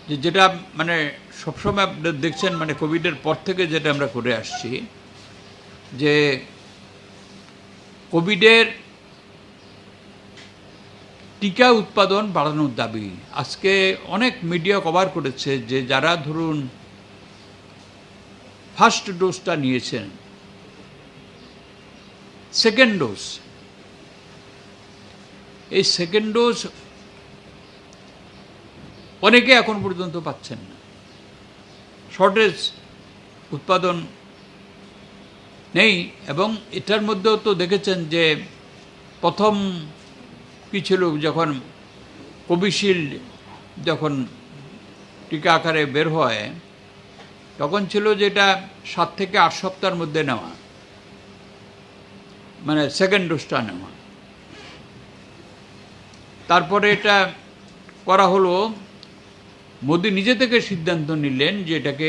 যে যেটা মানে সবসময় আপনারা দেখছেন, মানে কোভিডের পর থেকে যেটা আমরা করে আসছি, যে কোভিডের টিকা উৎপাদন বাড়ানোর দাবি। আজকে অনেক মিডিয়া কভার করেছে যে যারা ধরুন ফার্স্ট ডোজটা নিয়েছেন, সেকেন্ড ডোজ, এই সেকেন্ড ডোজ অনেকে এখন পর্যন্ত পাচ্ছেন না, শর্টেজ, উৎপাদন নেই। এবং এটার মধ্যেও তো দেখেছেন যে প্রথম কি ছিল, যখন কোভিশিল্ড যখন টিকা আকারে বের হয়, তখন ছিল যেটা সাত থেকে আট সপ্তাহের মধ্যে নেওয়া, মানে সেকেন্ড ডোজটা নেওয়া। তারপরে এটা করা হলো, মোদি নিজে থেকে সিদ্ধান্ত নিলেন যে এটাকে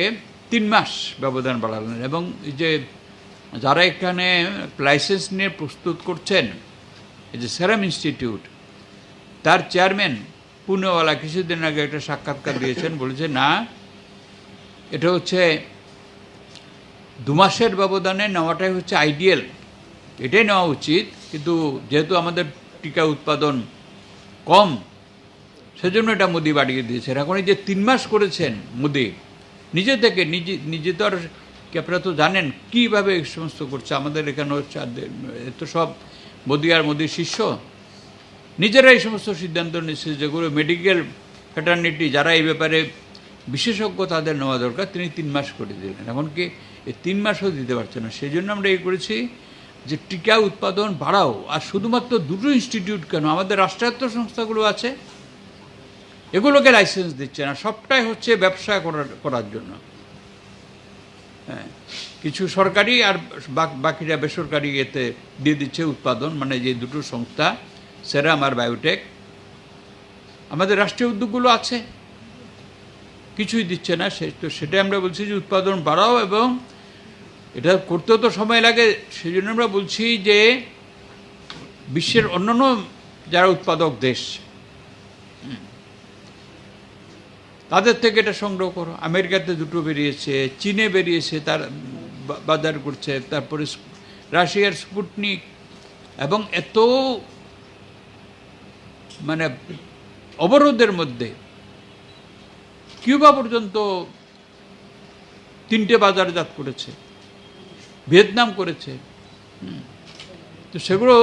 তিন মাস ব্যবধান বাড়ালেন। এবং এই যে যারা এখানে লাইসেন্স নিয়ে প্রস্তুত করছেন, এই যে সেরাম ইনস্টিটিউট, তার চেয়ারম্যান পুনেওয়ালা কিছুদিন আগে একটা সাক্ষাৎকার দিয়েছেন, বলেছে, "না, এটা হচ্ছে দু মাসের ব্যবধানে নেওয়াটাই হচ্ছে আইডিয়াল, এটাই নেওয়া উচিত, কিন্তু যেহেতু আমাদের টিকা উৎপাদন কম, সেজন্য এটা মোদি বাড়িয়ে দিয়েছেন।" এখন এই যে তিন মাস করেছেন মোদি নিজে থেকে, নিজে, নিজে তো আর কি, আপনারা তো জানেন কীভাবে এই সমস্ত করছে। আমাদের এখানে হচ্ছে আর দে-, এত সব মোদি আর মোদির শিষ্য নিজেরা এই সমস্ত সিদ্ধান্ত নিচ্ছে, যেগুলো মেডিকেল ফ্র্যাটার্নিটি, যারা এই ব্যাপারে বিশেষজ্ঞ, তাদের নেওয়া দরকার। তিনি তিন মাস করে দিলেন, এমনকি এই তিন মাসও দিতে পারছে না। সেই জন্য আমরা এই করেছি যে টিকা উৎপাদন বাড়াও, আর শুধুমাত্র দুটো ইনস্টিটিউট কেন, আমাদের রাষ্ট্রায়ত্ত সংস্থাগুলো আছে, এগুলোকে লাইসেন্স দিচ্ছে না, সবটাই হচ্ছে ব্যবসা করার, করার জন্য। হ্যাঁ, কিছু সরকারি আর বাক-, বাকিরা বেসরকারি এতে দিয়ে দিচ্ছে উৎপাদন, মানে যে দুটো সংস্থা, সেরাম আর বায়োটেক। আমাদের রাষ্ট্রীয় উদ্যোগগুলো আছে, কিছুই দিচ্ছে না। সে-, তো সেটাই আমরা বলছি যে উৎপাদন বাড়াও, এবং এটা করতেও তো সময় লাগে। সেই জন্য আমরা বলছি যে বিশ্বের অন্যান্য যারা উৎপাদক দেশ, হুম, তাদের থেকে এটা সংগ্রহ করো। আমেরিকাতে দুটো বেরিয়েছে, চীনে বেরিয়েছে, তার বা-, বাজার করছে, তারপরে স্প-, রাশিয়ার স্পুটনিক, এবং এত মানে অবরোধের মধ্যে কিউবা পর্যন্ত তিনটে বাজারজাত করেছে, ভিয়েতনাম করেছে। হুম। তো সেগুলো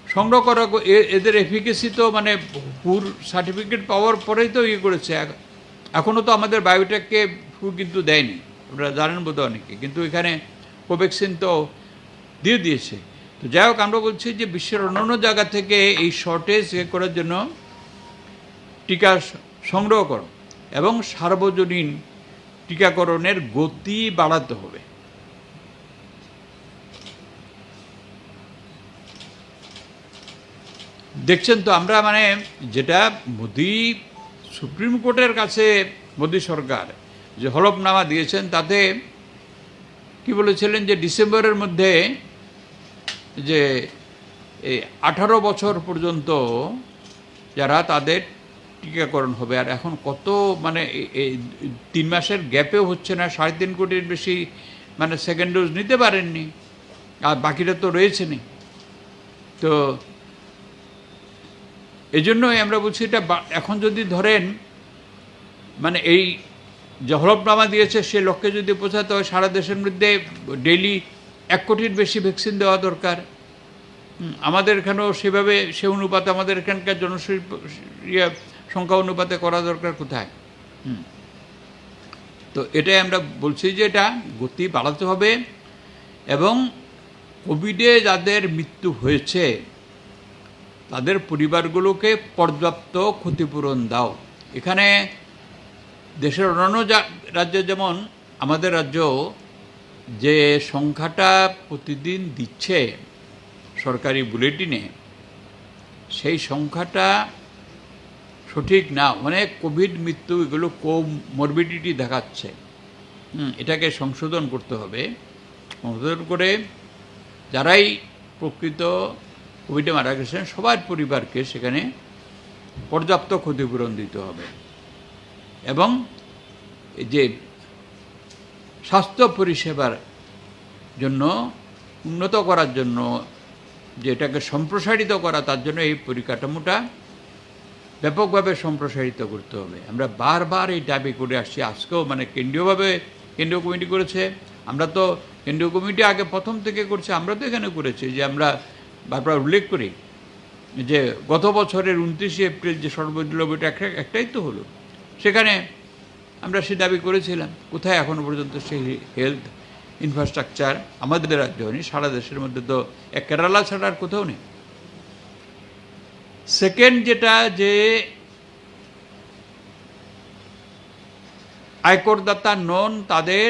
সংগ্রহ করা, এ-, এদের এফিকেসি তো মানে পুর সার্টিফিকেট পাওয়ার পরেই তো ইয়ে করেছে। এখ-, এখনো তো আমাদের বায়োটেককে ফু কিন্তু দেয়নি, আপনারা জানেন বোধহয় অনেকে, কিন্তু এখানে কোভ্যাক্সিন তো দিয়ে দিয়েছে। তো যাই হোক, আমরা বলছি যে বিশ্বের অন্যান্য জায়গা থেকে এই শর্টেজ ইয়ে করার জন্য টিকা স-, সংগ্রহ করো এবং সার্বজনীন টিকাকরণের গতি বাড়াতে হবে। দেখছেন তো, আমরা মানে যেটা মোদি সুপ্রিম কোর্টের কাছে মোদি সরকার যে হলফনামা দিয়েছেন, তাতে কি বলেছিলেন যে ডিসেম্বরের মধ্যে যে এই আঠারো বছর পর্যন্ত যারা, তাদের টিকাকরণ হবে। আর এখন কত, মানে, এ-, এই তিন মাসের গ্যাপেও হচ্ছে না, সাড়ে তিন কোটির বেশি, মানে, সেকেন্ড ডোজ নিতে পারেননি, আর বাকিরা তো রয়েছেনই। তো এই জন্যই আমরা বলছি, এটা বা-, এখন যদি ধরেন, মানে, এই যে হলফনামা দিয়েছে, সে লক্ষ্যে যদি পৌঁছাতে হয়, সারা দেশের মধ্যে ডেইলি এক কোটির বেশি ভ্যাকসিন দেওয়া দরকার। হুম, আমাদের এখানেও সেভাবে, সে অনুপাতে আমাদের এখানকার জনশরীর, ইয়ে, সংখ্যা অনুপাতে করা দরকার কোথায়? হুম। তো এটাই আমরা বলছি যে এটা গতি বাড়াতে হবে এবং কোভিডে যাদের মৃত্যু হয়েছে তাদের পরিবারগুলোকে পর্যাপ্ত ক্ষতিপূরণ দাও। এখানে দেশের অন্যান্য জা-, রাজ্যে যেমন আমাদের রাজ্য যে সংখ্যাটা প্রতিদিন দিচ্ছে সরকারি বুলেটিনে, সেই সংখ্যাটা সঠিক না। অনেক কোভিড মৃত্যু এগুলো কোমরবিডিটি দেখাচ্ছে। হুম, এটাকে সংশোধন করতে হবে। সংশোধন করে যারাই প্রকৃত কোভিডে মারা গেছেন সবার পরিবারকে সেখানে পর্যাপ্ত ক্ষতিপূরণ দিতে হবে এবং এই যে স্বাস্থ্য পরিষেবার জন্য উন্নত করার জন্য, যে এটাকে সম্প্রসারিত করা, তার জন্য এই পরিকাঠামোটা ব্যাপকভাবে সম্প্রসারিত করতে হবে। আমরা বারবার এই দাবি করে আসছি, আজকেও মানে কেন্দ্রীয়ভাবে কেন্দ্রীয় কমিটি করেছে, আমরা তো কেন্দ্রীয় কমিটি আগে প্রথম থেকে করছে, আমরা তো এখানে করেছি যে আমরা বারবার উল্লেখ করি যে গত বছরের ঊনত্রিশে এপ্রিল যে সর্বদলীয় বৈঠক একটা, একটাই তো হলো, সেখানে আমরা সে দাবি করেছিলাম। কোথায় এখনো পর্যন্ত সেই হেলথ ইনফ্রাস্ট্রাকচার আমাদের রাজ্য হয়নি, সারা দেশের মধ্যে তো এক কেরালা ছাড়া আর কোথাও নেই। সেকেন্ড যেটা, যে আয়করদাতা নন তাদের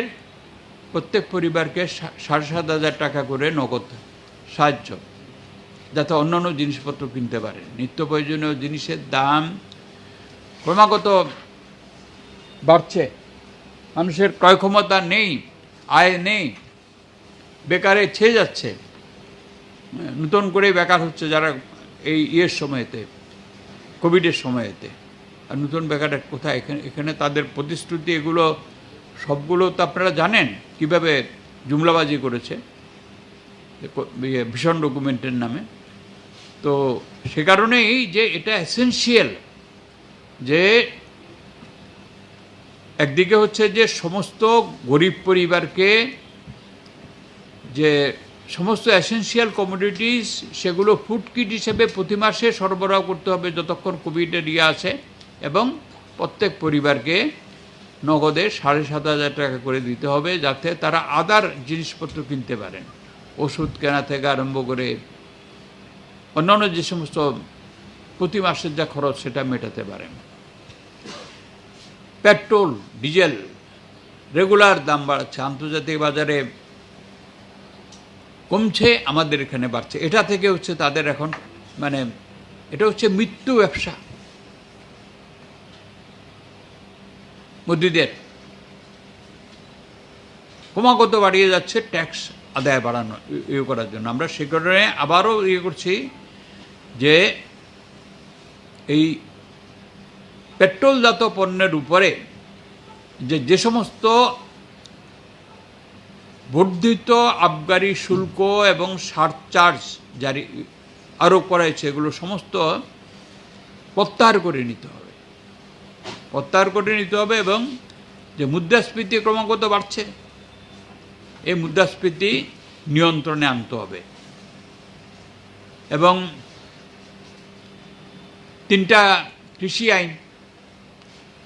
প্রত্যেক পরিবারকে সা-, সাড়ে সাত হাজার টাকা করে নগদ সাহায্য, যাতে অন্যান্য জিনিসপত্র কিনতে পারে। নিত্য প্রয়োজনীয় জিনিসের দাম ক্রমাগত বাড়ছে, মানুষের ক্রয় ক্ষমতা নেই, আয় নেই, বেকারে ছেয়ে যাচ্ছে, নতুন করে বেকার হচ্ছে যারা এই ইয়ের সময়তে, কোভিডের সময়তে। আর নতুন বেকার কোথায়? এখানে, এখানে তাদের প্রতিশ্রুতি এগুলো সবগুলো তো আপনারা জানেন কিভাবে জুমলাবাজি করেছে, ইয়ে, ভীষণ ডকুমেন্টের নামে। তো সে কারণেই যে এটা এসেনশিয়াল যে একদিকে হচ্ছে যে সমস্ত গরিব পরিবারকে যে সমস্ত এসেনশিয়াল কমোডিটিস সেগুলো ফুড কিট হিসেবে প্রতি মাসে সরবরাহ করতে হবে যতক্ষণ কোভিডের ইয়ে আছে, এবং প্রত্যেক পরিবারকে নগদে সাড়ে সাত হাজার টাকা করে দিতে হবে, যাতে তারা আদার জিনিসপত্র কিনতে পারেন, ওষুধ কেনা থেকে আরম্ভ করে অন্যান্য যে সমস্ত প্রতি মাসের যা খরচ সেটা মেটাতে পারেন। পেট্রোল, ডিজেল রেগুলার দাম বাড়াচ্ছে, আন্তর্জাতিক বাজারে কমছে, আমাদের এখানে বাড়ছে। এটা থেকে হচ্ছে তাদের এখন মানে এটা হচ্ছে মৃত্যু ব্যবসা মোদিদের। ক্রমাগত বাড়িয়ে যাচ্ছে ট্যাক্স আদায় বাড়ানো, ই-, ইয়ে করার জন্য। আমরা সে কারণে আবারও ইয়ে করছি যে এই পেট্রোলজাত পণ্যের উপরে যে, যে সমস্ত বর্ধিত আবগারি শুল্ক এবং সারচার্জ জারি আরোপ করা হয়েছে, এগুলো সমস্ত প্রত্যাহার করে নিতে হবে, প্রত্যাহার করে নিতে হবে এবং যে মুদ্রাস্ফীতি ক্রমাগত বাড়ছে, এই মুদ্রাস্ফীতি নিয়ন্ত্রণে আনতে হবে। এবং তিনটা কৃষি আইন,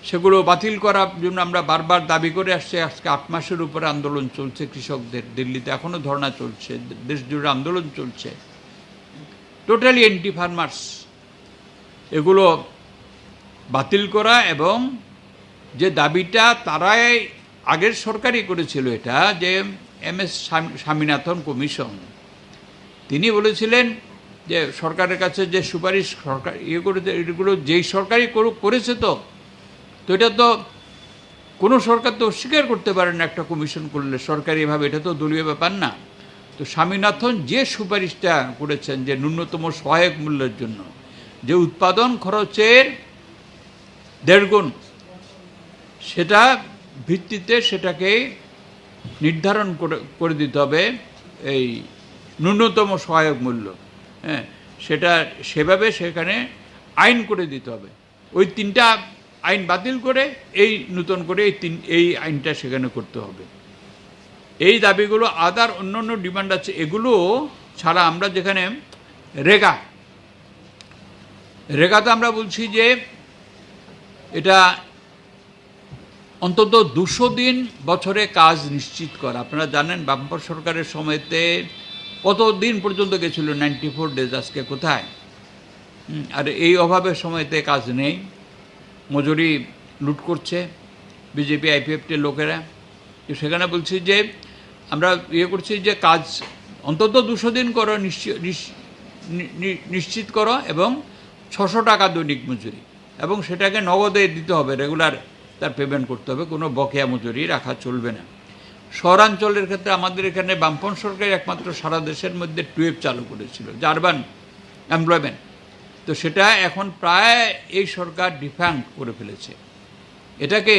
সেগুলো বাতিল করার জন্য আমরা বারবার দাবি করে আসছি। আজকে আট মাসের উপরে আন্দোলন চলছে কৃষকদের, দিল্লিতে এখনো ধর্ণা চলছে, দেশ জুড়ে আন্দোলন চলছে। টোটালি অ্যান্টি ফার্মার্স, এগুলো বাতিল করা এবং যে দাবিটা তারাই আগের সরকারই করেছিল, এটা যে এম এস স্বামী-, স্বামীনাথন কমিশন, তিনি বলেছিলেন যে সরকারের কাছে যে সুপারিশ সরকার ইয়ে করেছে, এগুলো যেই সরকারই করুক, করেছে তো, তো এটা তো কোনো সরকার তো অস্বীকার করতে পারে না একটা কমিশন করলে সরকারিভাবে, এটা তো দলীয় ব্যাপার না। তো স্বামীনাথন যে সুপারিশটা করেছেন যে ন্যূনতম সহায়ক মূল্যের জন্য যে উৎপাদন খরচের দেড় গুণ, সেটা ভিত্তিতে সেটাকে নির্ধারণ করে, করে দিতে হবে এই ন্যূনতম সহায়ক মূল্য। হ্যাঁ, সেটা সেভাবে সেখানে আইন করে দিতে হবে। ওই তিনটা আইন বাতিল করে এই নতুন করে এই তিন, এই আইনটা সেখানে করতে হবে। এই দাবিগুলো, আদার অন্যান্য ডিমান্ড আছে, এগুলো ছাড়া আমরা যেখানে রেগা, রেগাতে আমরা বলছি যে এটা অন্তত দুশো দিন বছরে কাজ নিশ্চিত করা। আপনারা জানেন, বামপন্থী সরকারের সময়তে কত দিন পর্যন্ত গেছিল, নাইনটি ফোর ডেজ, আজকে কোথায়? হুম, আর এই অভাবের সময়তে কাজ নেই, মজুরি লুট করছে বিজেপি আইপিএফটির লোকেরা। তো সেখানে বলছি যে আমরা ইয়ে করছি যে কাজ অন্তত দুশো দিন করো, নিশ্চি-, নিশ্চ-, নি-, নি-, নিশ্চিত করো এবং ছশো টাকা দৈনিক মজুরি, এবং সেটাকে নগদে দিতে হবে, রেগুলার তার পেমেন্ট করতে হবে, কোনো বকেয়া মজুরি রাখা চলবে না। শহরাঞ্চলের ক্ষেত্রে আমাদের এখানে বামপন্থী সরকার একমাত্র সারা দেশের মধ্যে টুয়েলভ চালু করেছিল, যে আরবান এমপ্লয়মেন্ট, তো সেটা এখন প্রায় এই সরকার ডিফাঙ্ক করে ফেলেছে। এটাকে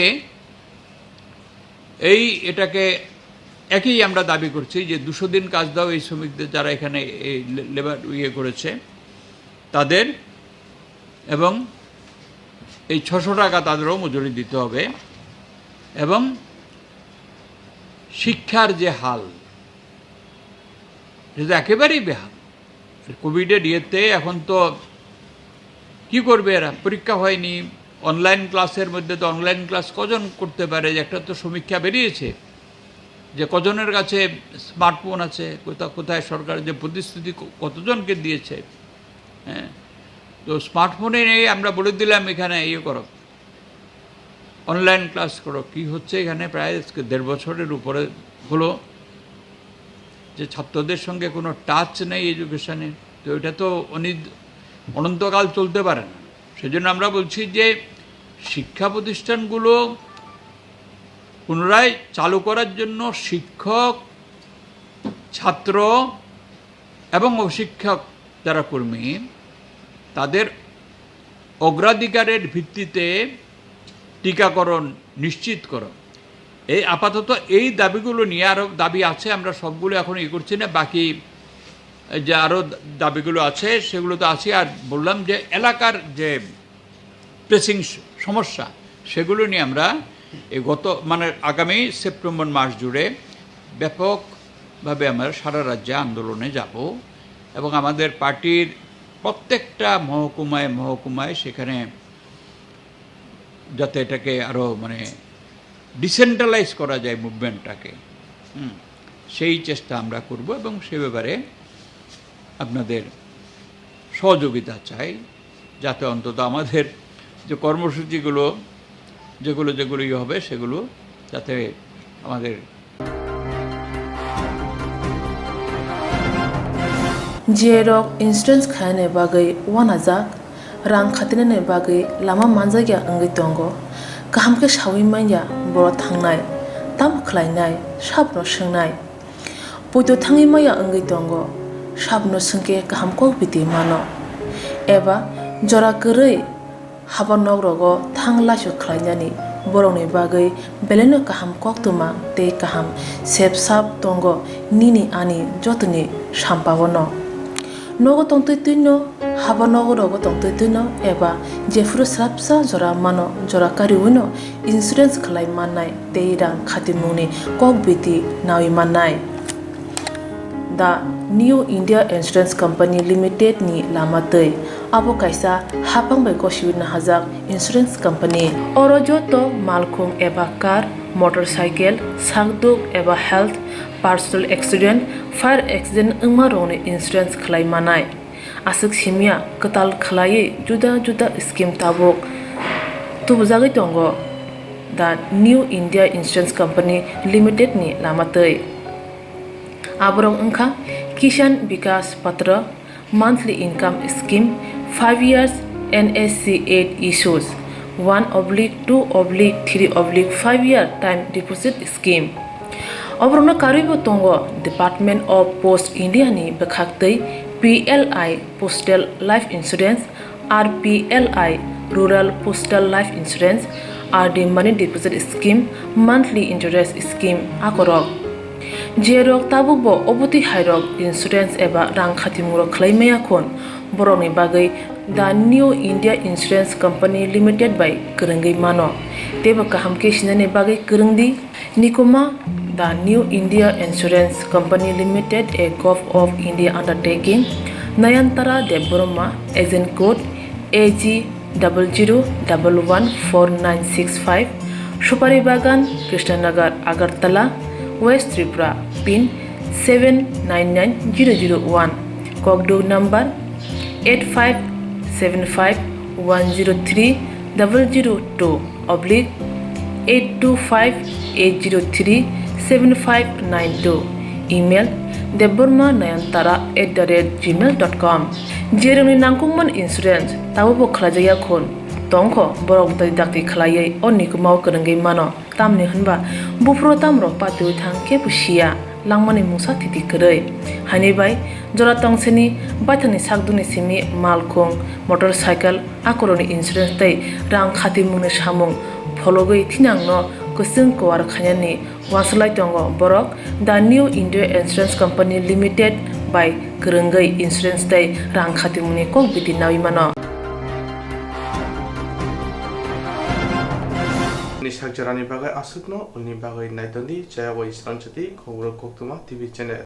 এই এটাকে একই আমরা দাবি করছি যে দুশো দিন কাজ দাও এই শ্রমিকদের, যারা এখানে এই লে-, লেবার ইয়ে করেছে তাদের, এবং এই ছশো টাকা তাদেরও মজুরি দিতে হবে। এবং শিক্ষার যে হাল, সেটা একেবারেই বেহাল। কোভিডের ইয়েতে এখন তো কি করবে এরা, পরীক্ষা হয়নি, অনলাইন ক্লাসের মধ্যে তো অনলাইন ক্লাস কজন করতে পারে? একটা তো সমীক্ষা বেরিয়েছে যে কজনের কাছে স্মার্টফোন আছে, কোথা-, কোথায় সরকার যে প্রতিশ্রুতি ক-, কতজনকে দিয়েছে। হ্যাঁ, তো স্মার্টফোনে নেই, আমরা বলে দিলাম এখানে ইয়ে করো, অনলাইন ক্লাস করো। কি হচ্ছে এখানে? প্রায় আজকে দেড় বছরের উপরে হলো যে ছাত্রদের সঙ্গে কোনো টাচ নেই এডুকেশনে। তো এটা তো অনিদ-, অনন্তকাল চলতে পারে না। সেজন্য আমরা বলছি যে শিক্ষা প্রতিষ্ঠানগুলো পুনরায় চালু করার জন্য শিক্ষক, ছাত্র এবং অশিক্ষক যারা কর্মী, তাদের অগ্রাধিকারের ভিত্তিতে টিকাকরণ নিশ্চিত করো। এই আপাতত এই দাবিগুলো নিয়ে, আরও দাবি আছে, আমরা সবগুলো এখন ইয়ে করছি না। বাকি যে আরও দাবিগুলো আছে, সেগুলো তো আছে। আর বললাম যে এলাকার যে প্রেসিং সমস্যা, সেগুলো নিয়ে আমরা এই গত, মানে, আগামী সেপ্টেম্বর মাস জুড়ে ব্যাপকভাবে আমরা সারা রাজ্যে আন্দোলনে যাব এবং আমাদের পার্টির প্রত্যেকটা মহকুমায় মহকুমায় সেখানে যাতে এটাকে আরও, মানে, ডিসেন্ট্রালাইজ করা যায় মুভমেন্টটাকে, হুম, সেই চেষ্টা আমরা করব এবং সে ব্যাপারে আপনাদের সহযোগিতা চাই, যাতে অন্তত আমাদের যে কর্মসূচিগুলো, যেগুলো যেগুলো ইয়ে হবে, সেগুলো যাতে আমাদের J rok insurance khainani bagwi uanajak, rang khatinani bagwi lama manjakya wngwi tongo, kaham khe saui manya boro thangnai, tamo khlainai, sabono swngnai. Poito thangwi maya wngwi tongo, sabono swngkhe kaham kok biti mano. Eba jora kwrwi haba nok rogo thang laisu khlainani borokni bagwi belaino kaham koktwma tei kaham sep sap tongo nini ani jotoni sampaono. Nogo tongtwi twino, haba nogo rogo tongtwi twino eba jephuru swrapsa jora mano jora kariwino insurance khlai mannai tei rang khatimungni kok biti naui mannai. The New India Insurance Company Limited ni lama twi. Abo kaisa haphang bai gosiwi nahajak insurance company. Oro joto malkhung eba car, motorcycle, sakduk eba health, personal accident, fire accident wngma rokni insurance khlai manai. Aswk simya kwtal khlaiwi juda juda scheme tabuk tubujagwi tongo The New India Insurance Company Limited ni lama twi. Aborok wngkha Kisan Vikas Patra, monthly income scheme, five years N S C eight issues, one oblique two oblique three oblique five year time deposit scheme. Oborokno karwibo tongo Department of Post India ni bwkhak twi P L I Postal Life Insurance, R P L I Rural Postal Life Insurance, R D Money Deposit Scheme, Monthly Interest Scheme akorok. Jerok tabukbo obotwi hairok insurance eba rang khatimung rok khlai maya khun, borokni bagwi The New India Insurance Company Limited bai kwrwngwi mano. Teibo kaham khe sinani bagwi kwrwng di. Nikoma, The New India Insurance Company Limited, a Govt of India undertaking, Nayantara Debbarma, Agent Code A G double zero double one four nine six five, Supari Bagan, Krishnanagar, Agartala, West Tripura, pin seven nine nine zero zero one, kokduk number eight five seven five one zero three double zero two oblique eight two five eight zero three seven five nine two, email debbarma nayantara at the rate gmail dot com. Jerwngni nangkukmani insurance tabukbo khlaijakya khun tongkho, borok dakti dakti khlaiwi o nikumao kwrwngwi mano. Tamni hwnba buphuru tamrok patiwi thang kebo siya, langmani mungsa thiti kwrwi. Haini bai jora tongseni baithangni sakdukni simi malkhung, motorcycle, akorokni insurance tei rang khatimungni samung phologwi thinangno kwchwng kuar khainani uansuk lai tongo borok The New India Insurance Company Limited bai kwrwngwi insurance tei rang khatimungni kok biti naui mano. Ni sakjarani bagwi aswkno ulni bagwi naitongdi Jaya Wai Sranchati Khobor Koktwma T V channel.